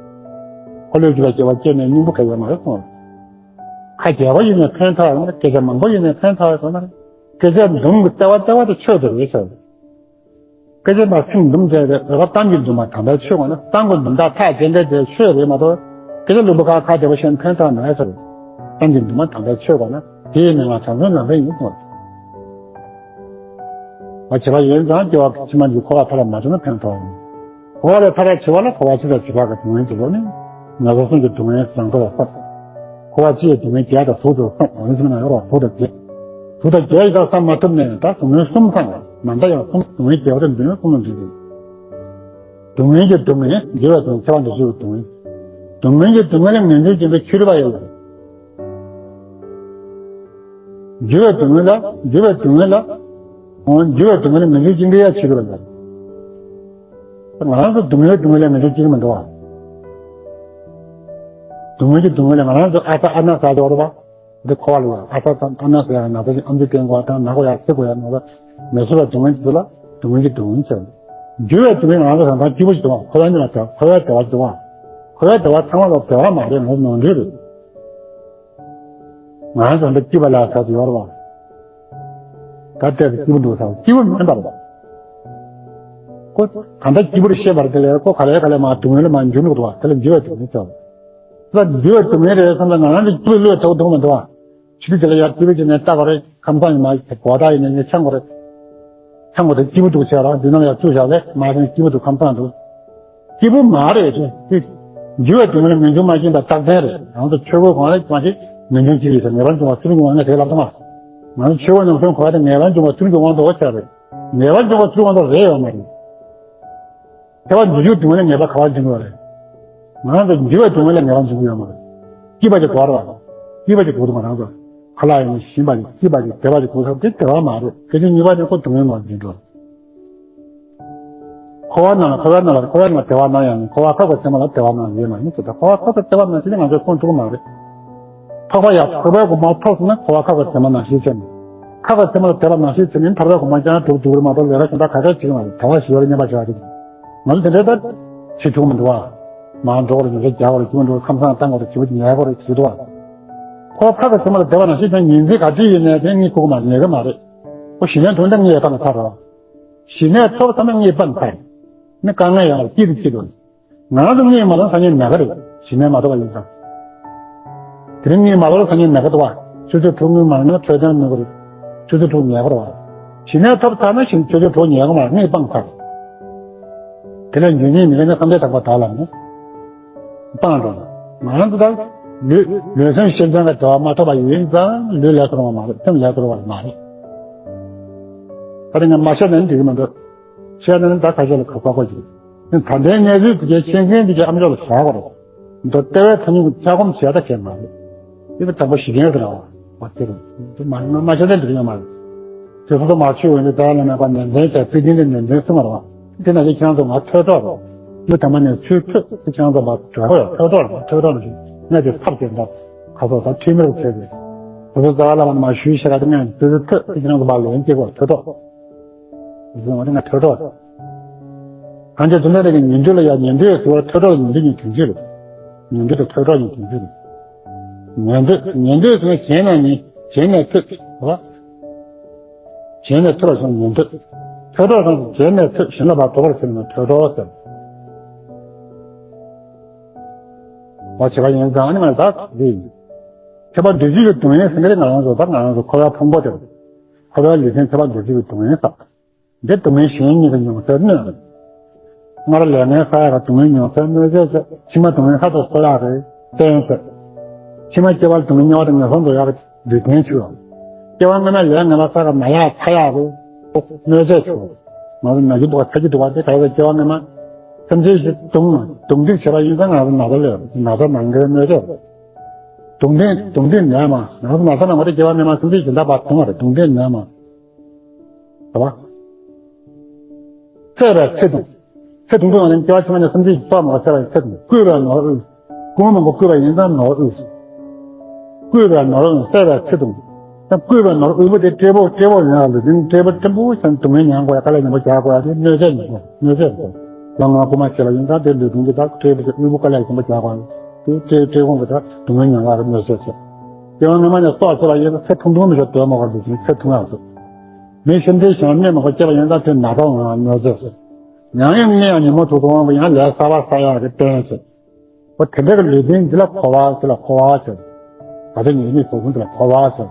འཁོར་ལོས་སྒྱུར་བའི་སྐྱེ་བ་སྐྱེས་ནས་སྙིང་པོ་གང་ཡོད་མ་རེད་གསུངས་པ་རེད། ཁ་རྒྱལ་བ་ཡིན་ནས་ཕན་ཐོགས་ཡོང་ན། སྐད་ཆ་མང་པོ་ཡིན་ནས་ཕན་ཐོགས་ཡོང་ན་རེད། སྐད་ཆ་འདུམ་གྱི་ལྟེ་བ་ལྟེ་བ་དེ་ཆོས་དེ་རེད་ཟེར། སྐད་ཆ་མ་ཚིག་འདུམ་བྱས་ཏེ་འོད་དཔག་གཏམ་གྱི་འདུན་མ་དམ་པའི་ཆོས་གོ་ན། གཏམ་གྱི་འདུན་དག་ཐག་བཅད་འདྲ་དེ་ཆོས་རེད་མ་གཏོགས། སྐད་ཆ་ལུང་པ་ཁ་ཁ་བདེ་བ་ཤེས་ཕན་ཐོགས་མེད་ཟེར། གཏམ་གྱི་འདུན་མ་དམ་པའི་ཆོས་གོ་ན། དེའི་མིང་ལ་བྱང་སེམས་ལམ་རིམ་ཡིན་གསུངས། བ་བྱེད་པ་ཡིན་ཙང་སྐྱེ་བ་ཕྱི་མ་འདི་འཁོར་བ་ཐར་ལ་མ་བྱུང་ན་ཕན་ཐོགས་ཡིན། འཁོར་བ་ལས་ཐར་ཡ་བྱེད་པ་ལ་འཁོར་བ་སྤྱི་དང་བྱེ་བྲག་གི་སྡུག་བསྔལ་གྱི་སྒོ་ནས་ངན་སོང་གསུམ་གྱི་སྡུག་བསྔལ་བཟང་པོ་ལ་བསམ། འཁོར་བ་སྤྱི་ཡི་སྡུག་བསྔལ་བརྒྱད་དང་དྲུག་ཏུ་བསམ། འོ་ནི་སེམས་ནང་ཡོད་རོགས་དྲུག་དང་བརྒྱད། དྲུག་དང་བརྒྱད་ཡི་དག་བསམ་མ་ཐུབ་ནས་ད་སྡུག་བསྔལ་གསུམ་ཚང་བ་མ་འདའ་ཡང་གསུམ་སྡུག་བསྔལ་བརྒྱད་པོ་དེ་འདུག་གསུམ་ལ་འདུས་ཏེ། སྡུག་བསྔལ་གྱི་སྡུག་བསྔལ་འགྱུར་བའི་སྡུག་བསྔལ། ཁྱབ་པ་འདུ་ཤེས་ཀྱི་སྡུག་བསྔལ། སྡུག་བསྔལ་གྱི་སྡུག་བསྔལ་ལ་ངེས་འབྱུང་སྦྱིན་པའི་ཆོས་རིག་པ་ཡོད་ལ། འགྱུར་བའི་སྡུག་བསྔལ་ལ། འགྱུར་བའི་སྡུག་བསྔལ་ལ། འོ་འགྱུར་བའི་སྡུག་བསྔལ་ལ་ངེས་འབྱུང་སྦྱིན་པའི་ཡ་ཆོས་རིག་པ་ཡོད་ལ། ང་རང་ཚོ་སྡུག་བསྔལ་སྡུག་བསྔལ་ལ་ངེས་འབྱུང་སྦྱིན་གྱི་མི་འདུག་བ། སྡུག་བསྔལ་གྱི་སྡུག་བསྔལ་ལ་ང་རང་ཚོ་ཨ་ས་ཨ་ན་ཟ་འདུག་རེད་བ། འདི་འཁོར་བ་ལ་ཡང་ཨ་ས་ཨ་ན་ཟེར་ཡང་ན་ཚ་ཞིག་ཨམ་ཆི་སྐད་འགོག་དང་ན་ཁོ་ཡང་ཚིག་གོ་ཡང་ན་ཚ་མེ་སོར་བའི་སྡུག་བསྔལ་དེ་ཚོ་ལ་སྡུག་བསྔལ་གྱི་སྡུག་བསྔལ་ཟེར། འགྱུར་བའི་སྡུག་བསྔལ་ང་ཚོ་རང་ཐང་སྐྱིད་པོ་ཞིག་འདུག་བ། འཁོར་བའི་ནང་ལ་འཁོར་བའི་བདེ་བ་ཞིག་འདུག་བ། འཁོར་བའི་བདེ་བ་ཚང་མ་ལ་བདེ་བ་མ་རེད། ང་ཚོ་ནོར་འཁྲུལ་རེད། ང་ཚོ་འདི་སྐྱིད་པ་ལ་ཟ་ཚོད་ཡོད་རེད་བ། ད་ལྟའི་སྐྱིད་པོ་འདུག་ཟེར་སྐྱིད་པོ་མིན་པ་རེད་བ། ཁོ་གང་ལྟར་སྐྱིད་པོ་རེད་ཤེས་པ་རེད། དེ་ལས་ཁོ་ག་ལེ་ག་ལེ་མ་སྡུག་བསྔལ་མ་འགྱུར་འདུག་བ། དེ་ལ་འགྱུར་བའི་སྡུག་བསྔལ་ཟེར་བ། ད་འགྱུར་བའི་སྡུག་བསྔལ་རེད་བསམ་ན་ང་རང་ཚོ་སྐྱིད་པོ་བློས་ཐུབ་འདུག་མི་འདུག་བ། ཆུ་དེ་ལ་ཡར་སྐྱིད་པོ་བྱས་ནས་ལྟ་ག་རེད། ཁམས་སངས་ཡིན་མ་གོ་ད་ཡིན་ནས་ངས་ཆང་གོ་རེད། ཆང་གོ་དེ་སྐྱིད་པོ་འདུག་བྱས་རང་འདི་ནང་ལ་ཡར་བཙུགས་བཞག་ལས་མ་ཡིན་སྐྱིད་པོ་འདུག་ཁམས་སངས་འདུག་སྐྱིད་པོ་མ་རེད་ཅེས་ཅིག་འགྱུར་བའི་སྡུག་བསྔལ་ངེས་འབྱུང་མ་སྐྱེས་པ་རྟགས་མཚན་རེད། ང་ཚོ་ཆོས་གོས་གང་ལ་མ་ཞིག་ངེས་འབྱུང་སྐྱེ་ཡོད་ཟེར། ངེས་པར་འབྱུང་བ་ཚུལ་འབྱུང་བ་ངས་དེ་ལབ་ཐུབ་མ། ང་ཚོ་ཆོས་གོས་རྣམ་གསུམ་གོ་བ་དེ་ངེས་པར་འབྱུང་བ་ཚུལ་འབྱུང་དབང་དུ་བ་ཆགས་རེད། ངེས་པར་འབྱུང་བ་ཚུལ་དབང་དུ་རེད་ཡོད་མ་རེད། ཐེ་བ་འདི་ཡུལ་སྡུག་བསྔལ་ངེས་པ་ག་བར་འབྱུང་གི་ཡོད་རེད། ང་ཚོ་འགྱུར་བའི་སྡུག་བསྔལ་ངེས་པར་འབྱུང་གི་ཡོད་མ་རེད། སྐྱིད་པ་ཅིག་དགོས་རེད་བ། སྐྱིད་པ་ཅིག་དགོས་འདུག་ང་རང་ཚོ། ཁ་ལག་ཡིན་ཞིམ་པ་ཅིག་སྐྱིད་པ་ཅིག་བདེ་བ་ཅིག་དགོས་ས་དེ་བདེ་བ་མ་རེད། སྐད་ཆ་གཉིས་པ་ནི་ཁོ་སྡུག་བསྔལ་ངོ་འཛིན་འགྲོ། འཁོར་བ་ནང་ལ་འཁོར་བའི་ནང་ལ་འཁོར་བའི་ནང་ལ་བདེ་བ་སྣང་ཡང་མིན། འཁོར་བ་ཁ་ཁ་ཚེར་མ་ལ་བདེ་བ་སྣང་ཡོད་མ་ཡིན་ཟེར། ད་འཁོར་བ་ཁ་ཁ་ཚེར་མ་ནང་བཞིན་ང་ཚོ་ཁོང་ཐུག་མ་རེད། འཕགས་པ་ཡང་འཕགས་པའི་གོ་འཕང་ཐོབ་སོང་ན་འཁོར་བ་ཁ་ཁ་ཚེར་མ་ནང་བཞིན་ཚེར་མིན། ཁ་ཁ་ཚེར་མ་ལ་བདེ་བ་ནང་བཞིན་ཚེར་མིན། ཐར་པའི་གོ་འཕང་ཀྱང་འགྲུབ་འགྲུབ་རེད་མ་གཏོགས་ལས་ཀ་གཞན་དག་ག་ག་བྱེད་ཀྱི་མ་རེད། བདེ་བ་ཞིག་ཡོད་རེད་སྙམ་པ་ཞིག་ཨ་རེད། ང་ཚོ་དེ་འདྲའི་ད་བྱེད་ཐུབ་མི་འདུག་བ། མ་འགྲོ་བར་ཉོ་ཆ་རྒྱག་དགོས་རེད། སྐྱིད་པོ་འགྲོ་ཁམས་སངས་བཏང་དགོས་རེད། བྱེད་པོ་ཉལ་དགོས་རེད་བྱེད་འདུག་བ། ཁོ་ཁ་ཁ་ཚེ་མ་ལ་བདེ་བ་ནང་བཞིན་དང་ཉིན་མཚན་ག་དུས་ཡིན་ནའི་དེ་ངས་ཁུག་མ་ཉལ་གི་མ་རེད། ཁོ་ཞི་གནས་དོན་དག་ངས་སྤང་ཚར་རོ། ཞི་གནས་ཐོབ་ཚར་ན་ངས་སྤང་ཚར། ནི་དཀའ་ངལ་ཡང་སྐྱིད་དུ་སྐྱིད་དུ། ང་རང་ཚོ་ངས་མ་ལོན་ས་ཉིན་ན་ག་རེད། ཞི་གནས་མ་ཐོབ་པ་ཡིན་ཙང་། དེ་རིང་ངས་མ་ལོན་ས་ཉིན་ན་ག་འདུག་བ། ཆུ་ཚོད་དྲུག་ངས་མ་ལོན་ན་འཕྲོད་བསྟེན་ནུས་པ་རེད། ཆུ་ཚོད་དྲུག་ཉལ་གི་རེད་བ། ཞི་གནས་ཐོབ་ཚར་ན་ཞིང་ཆུ་ཚོད་དྲུག་ཉལ་གི་མ་རེད། ངས་སྤང་ཚར། དེ་ལས་འཇུག་ཉིད་མི་ལེན་ན་བསམ་གཏན་དག་པ་དག་ལ་ནི། སྤང་འགྲོ། ང་རང་ཚོ་ད་ལུས་ལུས་སེམས་ཤིན་སྦྱངས་ཀྱི་བདེ་བ་མ་ཐོབ་པ་ཡིན་ཙང་ལུས་ལས་སུ་རུང་བ་མ་རེད། སེམས་ལས་སུ་རུང་བ་མ་རེད། ད་རེས་ང་མ་བཤད་ན་འགྲིག་གི་མི་འདུག་བཤད་ན་ད་ཁ་ཤས་ལ་ཁག་པོ་ཅིག་ད་ལྟའི་གནས་ཚུལ་འདི་གའི་ཤེས་མཁན་འདི་གའི་ཨ་མཆོག་ལ་ཞུ་བ་རེད། འདི་ལྟ་བའི་ཐ་སྙད་ཀྱི་ཁྱབ་ཁོངས་བྱས་ད་ཁྱད་མ་རེད། འདི་ལ་དྲང་པོ་ཞིག་ཡོད་རེད་བ། དེ་རེད། འདི་མ་མ་བཤད་ན་འགྲིག་ཡོད་མ་རེད། དེ་ཚོ་མ་ཆུ་འོན་ཏེ་ད་ལ་ན་པ་ནན་ཏན་བྱས་པི་ཏིན་ཏེ་ནན་ཏན་སུ་མ་རེད་བ། དེ་ན་དེ་ཁྱེད་རང་ཚོ་ང་ཐོས་གྲོགས་རོགས། མི་དམ་པ་ནས་ཚུལ་ཐོས་དེ་ཁྱེད་རང་ཚོ་མ་གྲོགས་རོགས་ཐོས་གྲོགས་རོགས་ཐོས་གྲོགས་རོགས་ཞིག་ང་ཚོ་ཐབས་ཅན་འདྲ། ཁ་སོགས་ད་ཐུན་མོང་བྱས་ཏེ། དེ་ཚོ་རྩ་བ་ལ་མ་མ་ཞུས་ཤ་ག་དེ་ང་ཚོ་ཐོས་དེ་ཁྱེད་རང་ཚོ་མ་ལོན་སྐྱེ་གོ་ཐོས་གྲོགས། དེ་ཚོ་ང་དེ་ང་ཐོས་གྲོགས། གང་ཅི་དུ་ན་རེ་གི་ཉན་ཐོས་ལ་ཡ་ཉན་ཐོས་ཟེར་བ་ཐོས་གྲོགས་ཉན་ཐོས་གཉིས་དོན་གཅིག་རེད། ཉན་ཐོས་དང་ཐོས་གྲོགས་གཉིས་དོན་གཅིག་རེད། ཉན་ཐོས་ཉན་ཐོས་ཟེར་ན་གཞན་ན་ཉན་གཞན་ནས་ཐོས་རེད་བ། གཞན་ནས་ཐོས་པ་སོང་ཉན་ཐོས། ཐོས་གྲོགས་སོང་གཞན་ནས་ཐོས་གཞན་ལ་བར་དོ་བར་ཟེར་ན་ཐོས་གྲོགས་ཟེར། བ་བྱེད་པ་ཡིན་ཙང་ཨ་ནི་ང་ད་རེད། ཁྱད་པར་འདུ་བྱེད་ཀྱི་སྡུག་བསྔལ་ཟེར་ན་ང་རང་ཚོ་ད་ང་རང་ཚོ་འཁོར་བའི་ཕུང་པོ་དེ་རེད། འཁོར་བའི་ལུས་རྟེན་ཁྱད་པར་འདུ་བྱེད་ཀྱི་སྡུག་བསྔལ་ཟེར། འདི་སྡུག་བསྔལ་གཞན་གཉིས་ཀྱི་མྱོང་ཚོར་གནོད། སྔར་ལས་ངན་བསགས་ཡག་གི་སྡུག་བསྔལ་མྱོང་ཚོར་གནོད་བྱེད་ཚེ་ཕྱི་མ་སྡུག་བསྔལ་ལྷ་ཚོགས་འཁོར་ཡག་གི་རྟེན་ཚེ། ཕྱི་མ་སྐྱེ་བ་སྡུག་བསྔལ་དམྱལ་བ་དང་ངན་སོང་འགྲོ་ཡག་གི་ལུས་རྟེན་ཆུ། སྐྱེ་བ་སྔ་མ་ལས་ངན་པ་བསགས་ཀྱི་ན་ཡག་ཚ་ཡག་གི་གནོད་བྱེད་ཆུ། ང་ཚོ་ན་རྒྱུ་འདུག་པ་ཚ་རྒྱུ་འདུག་པ་དེ་ག་ཚོད་སྐྱེ་བ་སྔ་མ་སེམས་ཅན་ཞིག་གདུང་གདུང་འདེགས་བྱས་པ་ཡིན་ཙང་ང་ཚོ་ན་ཚ་ལས་ན་ཚ་ནང་གི་གནོད་བྱེད། གདུང་འདེགས་གདུང་འདེགས་ནད་མ་ང་ཚོ་ན་ཚ་ནང་པ་དེ་སྐྱེ་བ་སྔ་མ་སེམས་ཅན་གཞན་དག་པ་གདུང་བ་རེད། གདུང་འདེགས་ནད་མ། རེད་བ། བསད་པའི་ཚེ་ཐུང་། ཚེ་ཐུང་པོའི་ངང་ནས་སྐྱེ་བ་ཕྱི་མ་ནས་སེམས་ཅན་གྱི་ལྟོ་མ་བསད་པའི་ཚེ་ཐུང་། བརྐུས་པའི་ནོར་དབུལ། སྐུ་ངོ་མང་པོ་བརྐུས་པ་ཡིན་ཙང་ནོར་དབུལ། བརྐུས་པའི་ནོར་དབུལ་བསད་པའི་ཚེ་ཐུང་། ད་བརྐུས་པའི་ནོར་དབུལ་པོ་དེ་སྤྲེལ་པོ་སྤྲེལ་པོ་ཡིན་ཡང་ལུས་རྟེན་སྤྲེལ་པོ་ཕྲན་བུ་ཞིག་སྡུག་བསྔལ་མྱང་དགོས་ཡ་དཀའ་ལས་ཆེན་པོ་རྒྱག་དགོས་ཡ་དེ་གནོད་བྱེད་ཡིན་གོ་གནོད་བྱེད་རེད་གོ་ལོ་ང་རྐུ་མ་བྱས་པ་ཡིན་ཙང་དེ་ལུས་རྟེན་གྱི་ད་སྤྲེལ་པོ་དབུལ་པོ་དཀའ་ལས་ཆེན་པོ་རྒྱག་དགོས་ཡ་དེ་སྤྲེལ་སྤྲེལ་ཁོང་གི་ད་སྡུག་བསྔལ་མྱང་ཡ་རེད་གནོད་བྱེད་ཚེ། སྐྱེ་བ་སྔ་མ་ནས་སྲོག་བཅད་པ་ཡིན་ན་ཚེ་ཐུང་ཐུང་མི་ཤོར་དོན་མ་གོ་ལུས་རྟེན་ཚེ་ཐུང་ཡ་སོ། མི་སེམས་ཅན་གཞན་གནས་མ་གོ་སྐྱེ་བ་ཡིན་ཙང་དེ་ན་ཚ་འོང་ཡང་གནོད་བྱེད་ཟེར། ཡང་ཡང་གནས་ཡང་ཉོན་མོངས་དུག་ཏུ་འོང་བ་ཡང་ལས་བསགས་པ་བསགས་ཡག་གི་རྟེན་ཟེར། འོ་དེ་འདྲ་གི་ལུས་རྟེན་འདི་ལ་འཁོར་བ་ཟེར་ལ་འཁོར་བ་ཟེར། ད་ལྟ་ཉིད་ནི་ཕུགས་ཀུན་འདི་ལ་འཁོར་བ་ཟེར།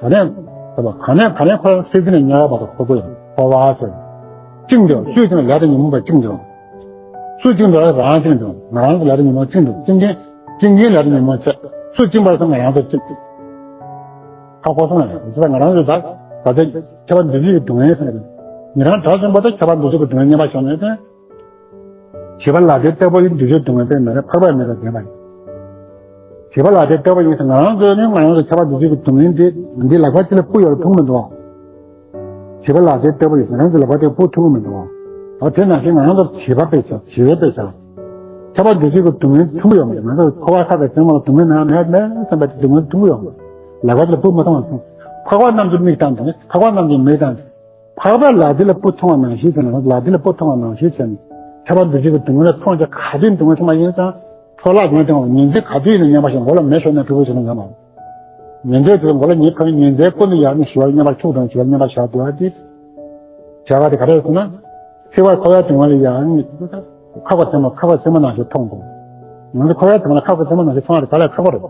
ད་ནས་ད་ག་ནས་ག་ནས་འཁོར་སྲིད་རྩེ་ནས་དམྱལ་བ་བར་དུ་འཁོར་དགོས་ཡོད་འཁོར་བ་ཟེར། བཅིངས་འགྲོ་སུས་བཅིངས་ལས་དང་ཉོན་མོངས་པ་བཅིངས་འགྲོ། སུ་བཅིངས་འགྲོ་རང་བཅིངས་འགྲོ་ང་རང་གི་ལས་དང་ཉོན་མོངས་བཅིངས་འགྲོ་བཅིངས་མཁན་བཅིངས་མཁན་ལས་དང་ཉོན་མོངས་ཚེ་སུ་བཅིངས་པར་སོང་ང་རང་ཚོ་བཅིངས། ཧ་གོ་སོང་ང་ཡང་ང་རང་ཚོ་ད་ད་ལྟ་ཁྱད་པར་འདུ་བྱེད་ཀྱི་སྡུག་བསྔལ་ཟེར་ནས་ཉན་རང་གྲགས་ཆེན་པོ་ད་ཁྱད་པར་འདུ་བྱེད་ཀྱི་སྡུག་བསྔལ་མཉམ་པ་བྱུང་ནས་ད། བྱིས་པ་ལ་དེ་ལྟ་བུ་ཡིན་འདུ་བྱེད་སྡུག་བསྔལ་དེ་མེད་ན་འཕགས་པའི་མི་ལ་བདེན་པ་ཡིན། བྱིས་པ་ལ་དེ་ལྟ་བུ་ཡིན་ཟེར་ང་རང་ཚོའི་ནི་ང་རང་ཚོ་ཁྱད་པར་འདུ་བྱེད་ཀྱི་སྡུག་བསྔལ་དེ་འདི་ལག་པ་ཅི་ལ་སྤུ་ཡོད་ལ་ཐུག་མི་འདུག་ཨ། བྱིས་པ་ལ་དེ་ལྟ་བུ་ཡིན་ང་རང་ཚོ་ལག་པ་དེ་སྤུ་ཐུག་མི་འདུག་ཨ། ཨ་དེ་ནང་བཞིན་ང་རང་ཚོ་བྱིས་པ་དཔེ་བྱ་བྱིས་པའི་དཔེ་བྱ། ཁྱད་པར་འདུ་བྱེད་ཀྱི་སྡུག་བསྔལ་ཐུག་ཡོད་མ་རེད། ང་ཚོ་འཁོར་བ་ཁ་དང་སེམས་ལ་སྡུག་བསྔལ་ན་མེད་མེད་བསམ་པ་དེ་སྡུག་བསྔལ་ཐུག་ཡོད་མ་རེད། ལག་པ་དེ་ལ་སྤུ་མ་ཐུག་མ་ཐུག་འཕགས་པ་རྣམས་ཀྱི་མིག་དང་འཕགས་པ་རྣམས་ཀྱི་མིག་དང་། འཕགས་པའི་ལག་མཐིལ་ལ་སྤུ་མཐོང་བ་ནང་བཞིན་བྱས་ནས་ལག་མཐིལ་ལ་སྤུ་མཐོང་བ་ནང་བཞིན་བྱས་ནས་ཁྱད་པར་འདུ་བྱེད་ཀྱི་སྡུག་བསྔལ་ལ་མཐོང་ཆ་ག་དུས་སྡུག་བསྔལ་མཐོང་བ་ཡིན་ཙང་འཕྲོ་བརླག་ཡོང་སྟེ་ཉིན་མཚན་ག་དུས་ཡིན་ན་མཉམ་པ་ཞིག་མགོ་ལ་མེ་ཤོར་ནས་ཕྲུ་གུ་བྱེད་ན་ཡོད་མ་རེད། ཉིན་མཚན་དུ་མགོ་ལ་མེ་ཤོར་ཉིན་མཚན་སྐུ་ནི་ཡར་ནས་ཞི་བར་མཉམ་པར་འཁྱུག་དང་ཞི་བར་མཉམ་པར་བཞག་དགོས་ཏེ། བྱ་བ་དེ་ག་རེ་ཟེར་ན། འཁོར་བའི་འཁོར་བའི་སྡུག་བསྔལ་ལ་ཡང་ཁ་ཁ་ཚེར་མ་ཁ་ཁ་ཚེར་མ་ནང་བཞིན་མཐོང་དགོས། ང་ཚོ་འཁོར་བའི་སྡུག་བསྔལ་ཁ་ཁ་ཚེར་མ་ནང་བཞིན་མཐོང་བ་དེ་དཀའ་ལས་ཁག་པོ་རེད།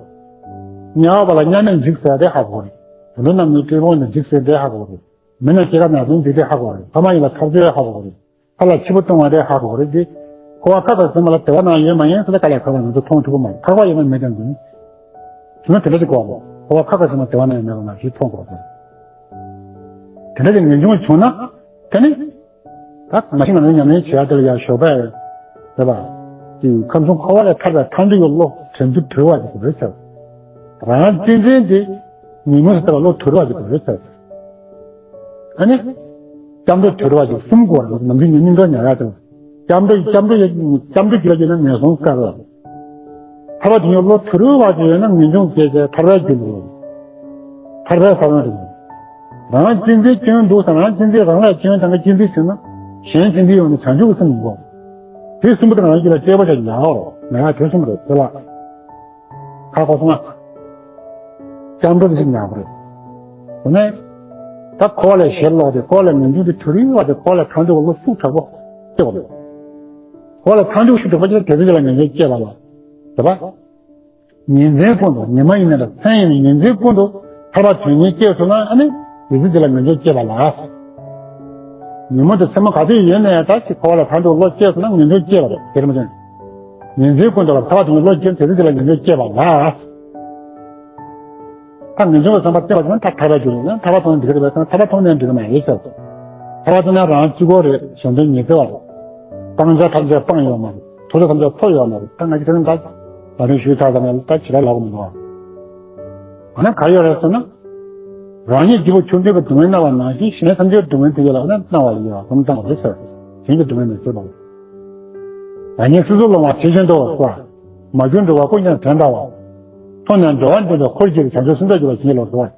དམྱལ་བ་ལ་དམྱལ་མེར་འཇིགས་ཟེར་དེ་ཧ་གོ་རེད། དུད་འགྲོ་རྣམས་ནི་སྤྲེའུ་ནི་འཇིགས་ཟེར་དེ་ཧ་གོ་རེད། མི་ནི་སྐྱེ་རྒ་ན་འཆིའི་འཇིགས་དེ་ཧ་གོ་རེད། ཕ་མ་ཡིན་པ་ཐར་རྒྱུ་ཧ་གོ་རེད། ཕ་ལ་འཆི་འཕོ་ལྟུང་བ་དེ་ཧ་གོ་རེད་དེ། འཁོར་བ་ཁ་ཁ་ཚེར་མ་ལ་བདེ་བ་ནང་ཡོད་མ་ཡིན་ཟེར་ད་དཀའ་ལས་ཁག་པ་ང་ཚོ་མཐོང་ཐུབ་ཀྱི་མ་རེད། འཕགས་པ་ཡིན་པ་མེད་ཀྱང་འདུག་དེ་ནི་དེ་འདྲ་ཞིག་གོ་བ། འཁོར་བ་ཁ་ཁ་ཚེར་མ་བདེ་བ་ནང་ཡོད་མེད་པ་ང་ཚོས་མཐོང་དགོས་པ་རེད། དེ་འདྲ་ཞིག་ངེས་འབྱུང་བྱུང་ན། དེ་ནི། ད་མ་གཞི་ང་ཚོ་ཉམས་ལེན་བྱེད་ཡ་དེ་ལ་ཡང་ཞོགས་པ་རེད་པ། དེ་ཁམས་གསུམ་འཁོར་བ་ལས་ཐར་པའི་མཐར་འདི་ཡོད་བློ་དྲན་རྒྱུ་དུལ་བ་ཞིག་རེད་ཟེར། རང་གཅེས་འཛིན་དེ་ཉིན་མོ་ལྟར་བློ་དུལ་བ་ཞིག་རེད་ཟེར། ཨ་ནི། སྐྱབས་འགྲོ་དུལ་བ་ཞིག་གསུམ་དགོས་རེད། ནམ་རྒྱུན་ཉིན་སྙིང་གྲོགས་ཉར་ཡ་དང་། སྐྱབས་འགྲོ་སྐྱབས་འགྲོ་སྐྱབས་འགྲོ་རྒྱུ་ལ་བརྗོད་ན་ངན་སོང་དཀར་བ། ཐར་པ་དེ་ཉིད་བློ་ཐུར་བ་ཞིག་ཡོད་ན་ངེས་འབྱུང་སྐྱེས་ཚེ་ཐར་པའི་རྒྱུ་ལུགས། ཐར་པའི་ས་བོན་རེད། རང་གཅེས་འཛིན་སྐྱོན་འདུག་ཟེར་རང་གཅེས་འཛིན་རང་ལ་སྐྱོན་དང་གཅེས་འཛིན་བྱུང་ན་གཞན་གཅེས་འཛིན་ཡོང་ནས་བྱང་ཆུབ་ཀྱི་སེམས་ཡིན་གོ། དེ་གསུམ་པོ་དེ་རང་རྒྱུད་ལ་གཅེས་པོ་བྱ་ཉག་འོ་ང་ཡ་དེ་གསུམ་རེད་དེ་ལ། ཁ་ཁོ་སོང་ང་། སྐྱབས་འགྲོ་དེ་ཞིག་ཉར་དགོས་རེད། དེ་ནས་ད་འཁོར་བ་ལས་ཞི་ལོག་སྟེ་འཁོར་བ་ལས་ངེས་འབྱུང་དེ་གྲོལ་རིང་བ་དེ་འཁོར་བ་ལས་ཐར་འདོད་ཀྱི་བློ་ཤུགས་དྲག་པོ་སྐྱེ་དགོས་རེད། འཁོར་བ་ལས་ཐར་འདོད་ཤུགས་དྲག་པོ་སྐྱེས་ན་དེ་ཚེ་དེ་ལ་ངེས་འབྱུང་སྐྱེས་པ་ལ། རེད་པ། ཉིན་མཚན་ཀུན་ཏུ་ཉི་མ་ཡིན་ན་རེད་མཚན་ཡིན་ན་ཉིན་མཚན་ཀུན་ཏུ་ཐར་པ་དོན་གཉེར་སྐྱེས་སོང་ན་ཨ་ནི་དེ་ཚེ་དེ་ལ་ངེས་འབྱུང་སྐྱེས་པ་ལ། ཉིན་མོ་དང་མཚན་མོ་ག་དུས་ཡིན་ནའི་ད་ཅིག་འཁོར་བ་ལ་ཐར་འདོད་བློ་སྐྱེས་སོང་ན་ངེས་འབྱུང་སྐྱེས་པ་རེད། དེ་རེད་མ་ཟད། ཉིན་མཚན་ཀུན་ཏུ་ལ་ཐར་པ་དོན་གཉེར་བློ་སྐྱེས་དེ་ཚེ་དེ་ལ་ངེས་འབྱུང་སྐྱེས་པ་ལ། ད་ངེས་འབྱུང་གི་བསམ་པ་སྐྱེས་པ་ཙམ་ད་ཐར་པ་རྒྱུ་རེད་ན་ཐར་པ་ཐོབ་ན་འགྲིག་གི་རེད་པས་ན་ཐར་པ་ཐོབ་ན་འགྲིག་གི་མ་རེད་ཟེར། ཐར་པ་ཐོབ་ན་རང་གཅིག་པོ་རེད། གཞན་དོན་ཉི་ཚེ་བ་རེད། སྤང་བྱ་ཐམས་ཅད་སྤངས་ཡོད་མ་རེད། ཐོབ་བྱ་ཐམས་ཅད་ཐོབ་ཡོད་མ་རེད། ད་ང་ཅི་ཟེར་ན་ད་ད་རིང་ཞུས་ཚར་ཙམ་ལ་ད་ཇི་ལྟར་ལབ་དགོས་མི་འདུག་ཨ་ནི་ག་ཡོད་རེད་ཟེར་ན། རང་ཉིད་སྐྱེས་བུ་ཆུང་འབྲིང་གི་སྡུག་བསྔལ་སྣང་བ་ནང་བཞིན་གཞན་ཐམས་ཅད་སྡུག་བསྔལ་དེ་ཡོད་ལ་ཨ་ནི་སྣང་བ་ཡིན་ཡང་སྒོམ་བཏང་བ་རེད་ཟེར། གཞན་གྱི་སྡུག་བསྔལ་མི་བཟོད་པ། རང་ཉིད་སོ་སོར་ལོང་བ་ཇི་བཞིན་དུ་ཟེར། མ་གྱུར་འགྲོ་བ་ཀུན་ཀྱང་དོན་དམ་པ། མཐོང་ནས་འགྲོ་བ་འདི་འདྲ་འཁོར་བཅས་ཀྱི་བྱང་ཆུབ་སེམས་མཆོག་གྱུར་པ་ཞིག་ལ་ཟེར།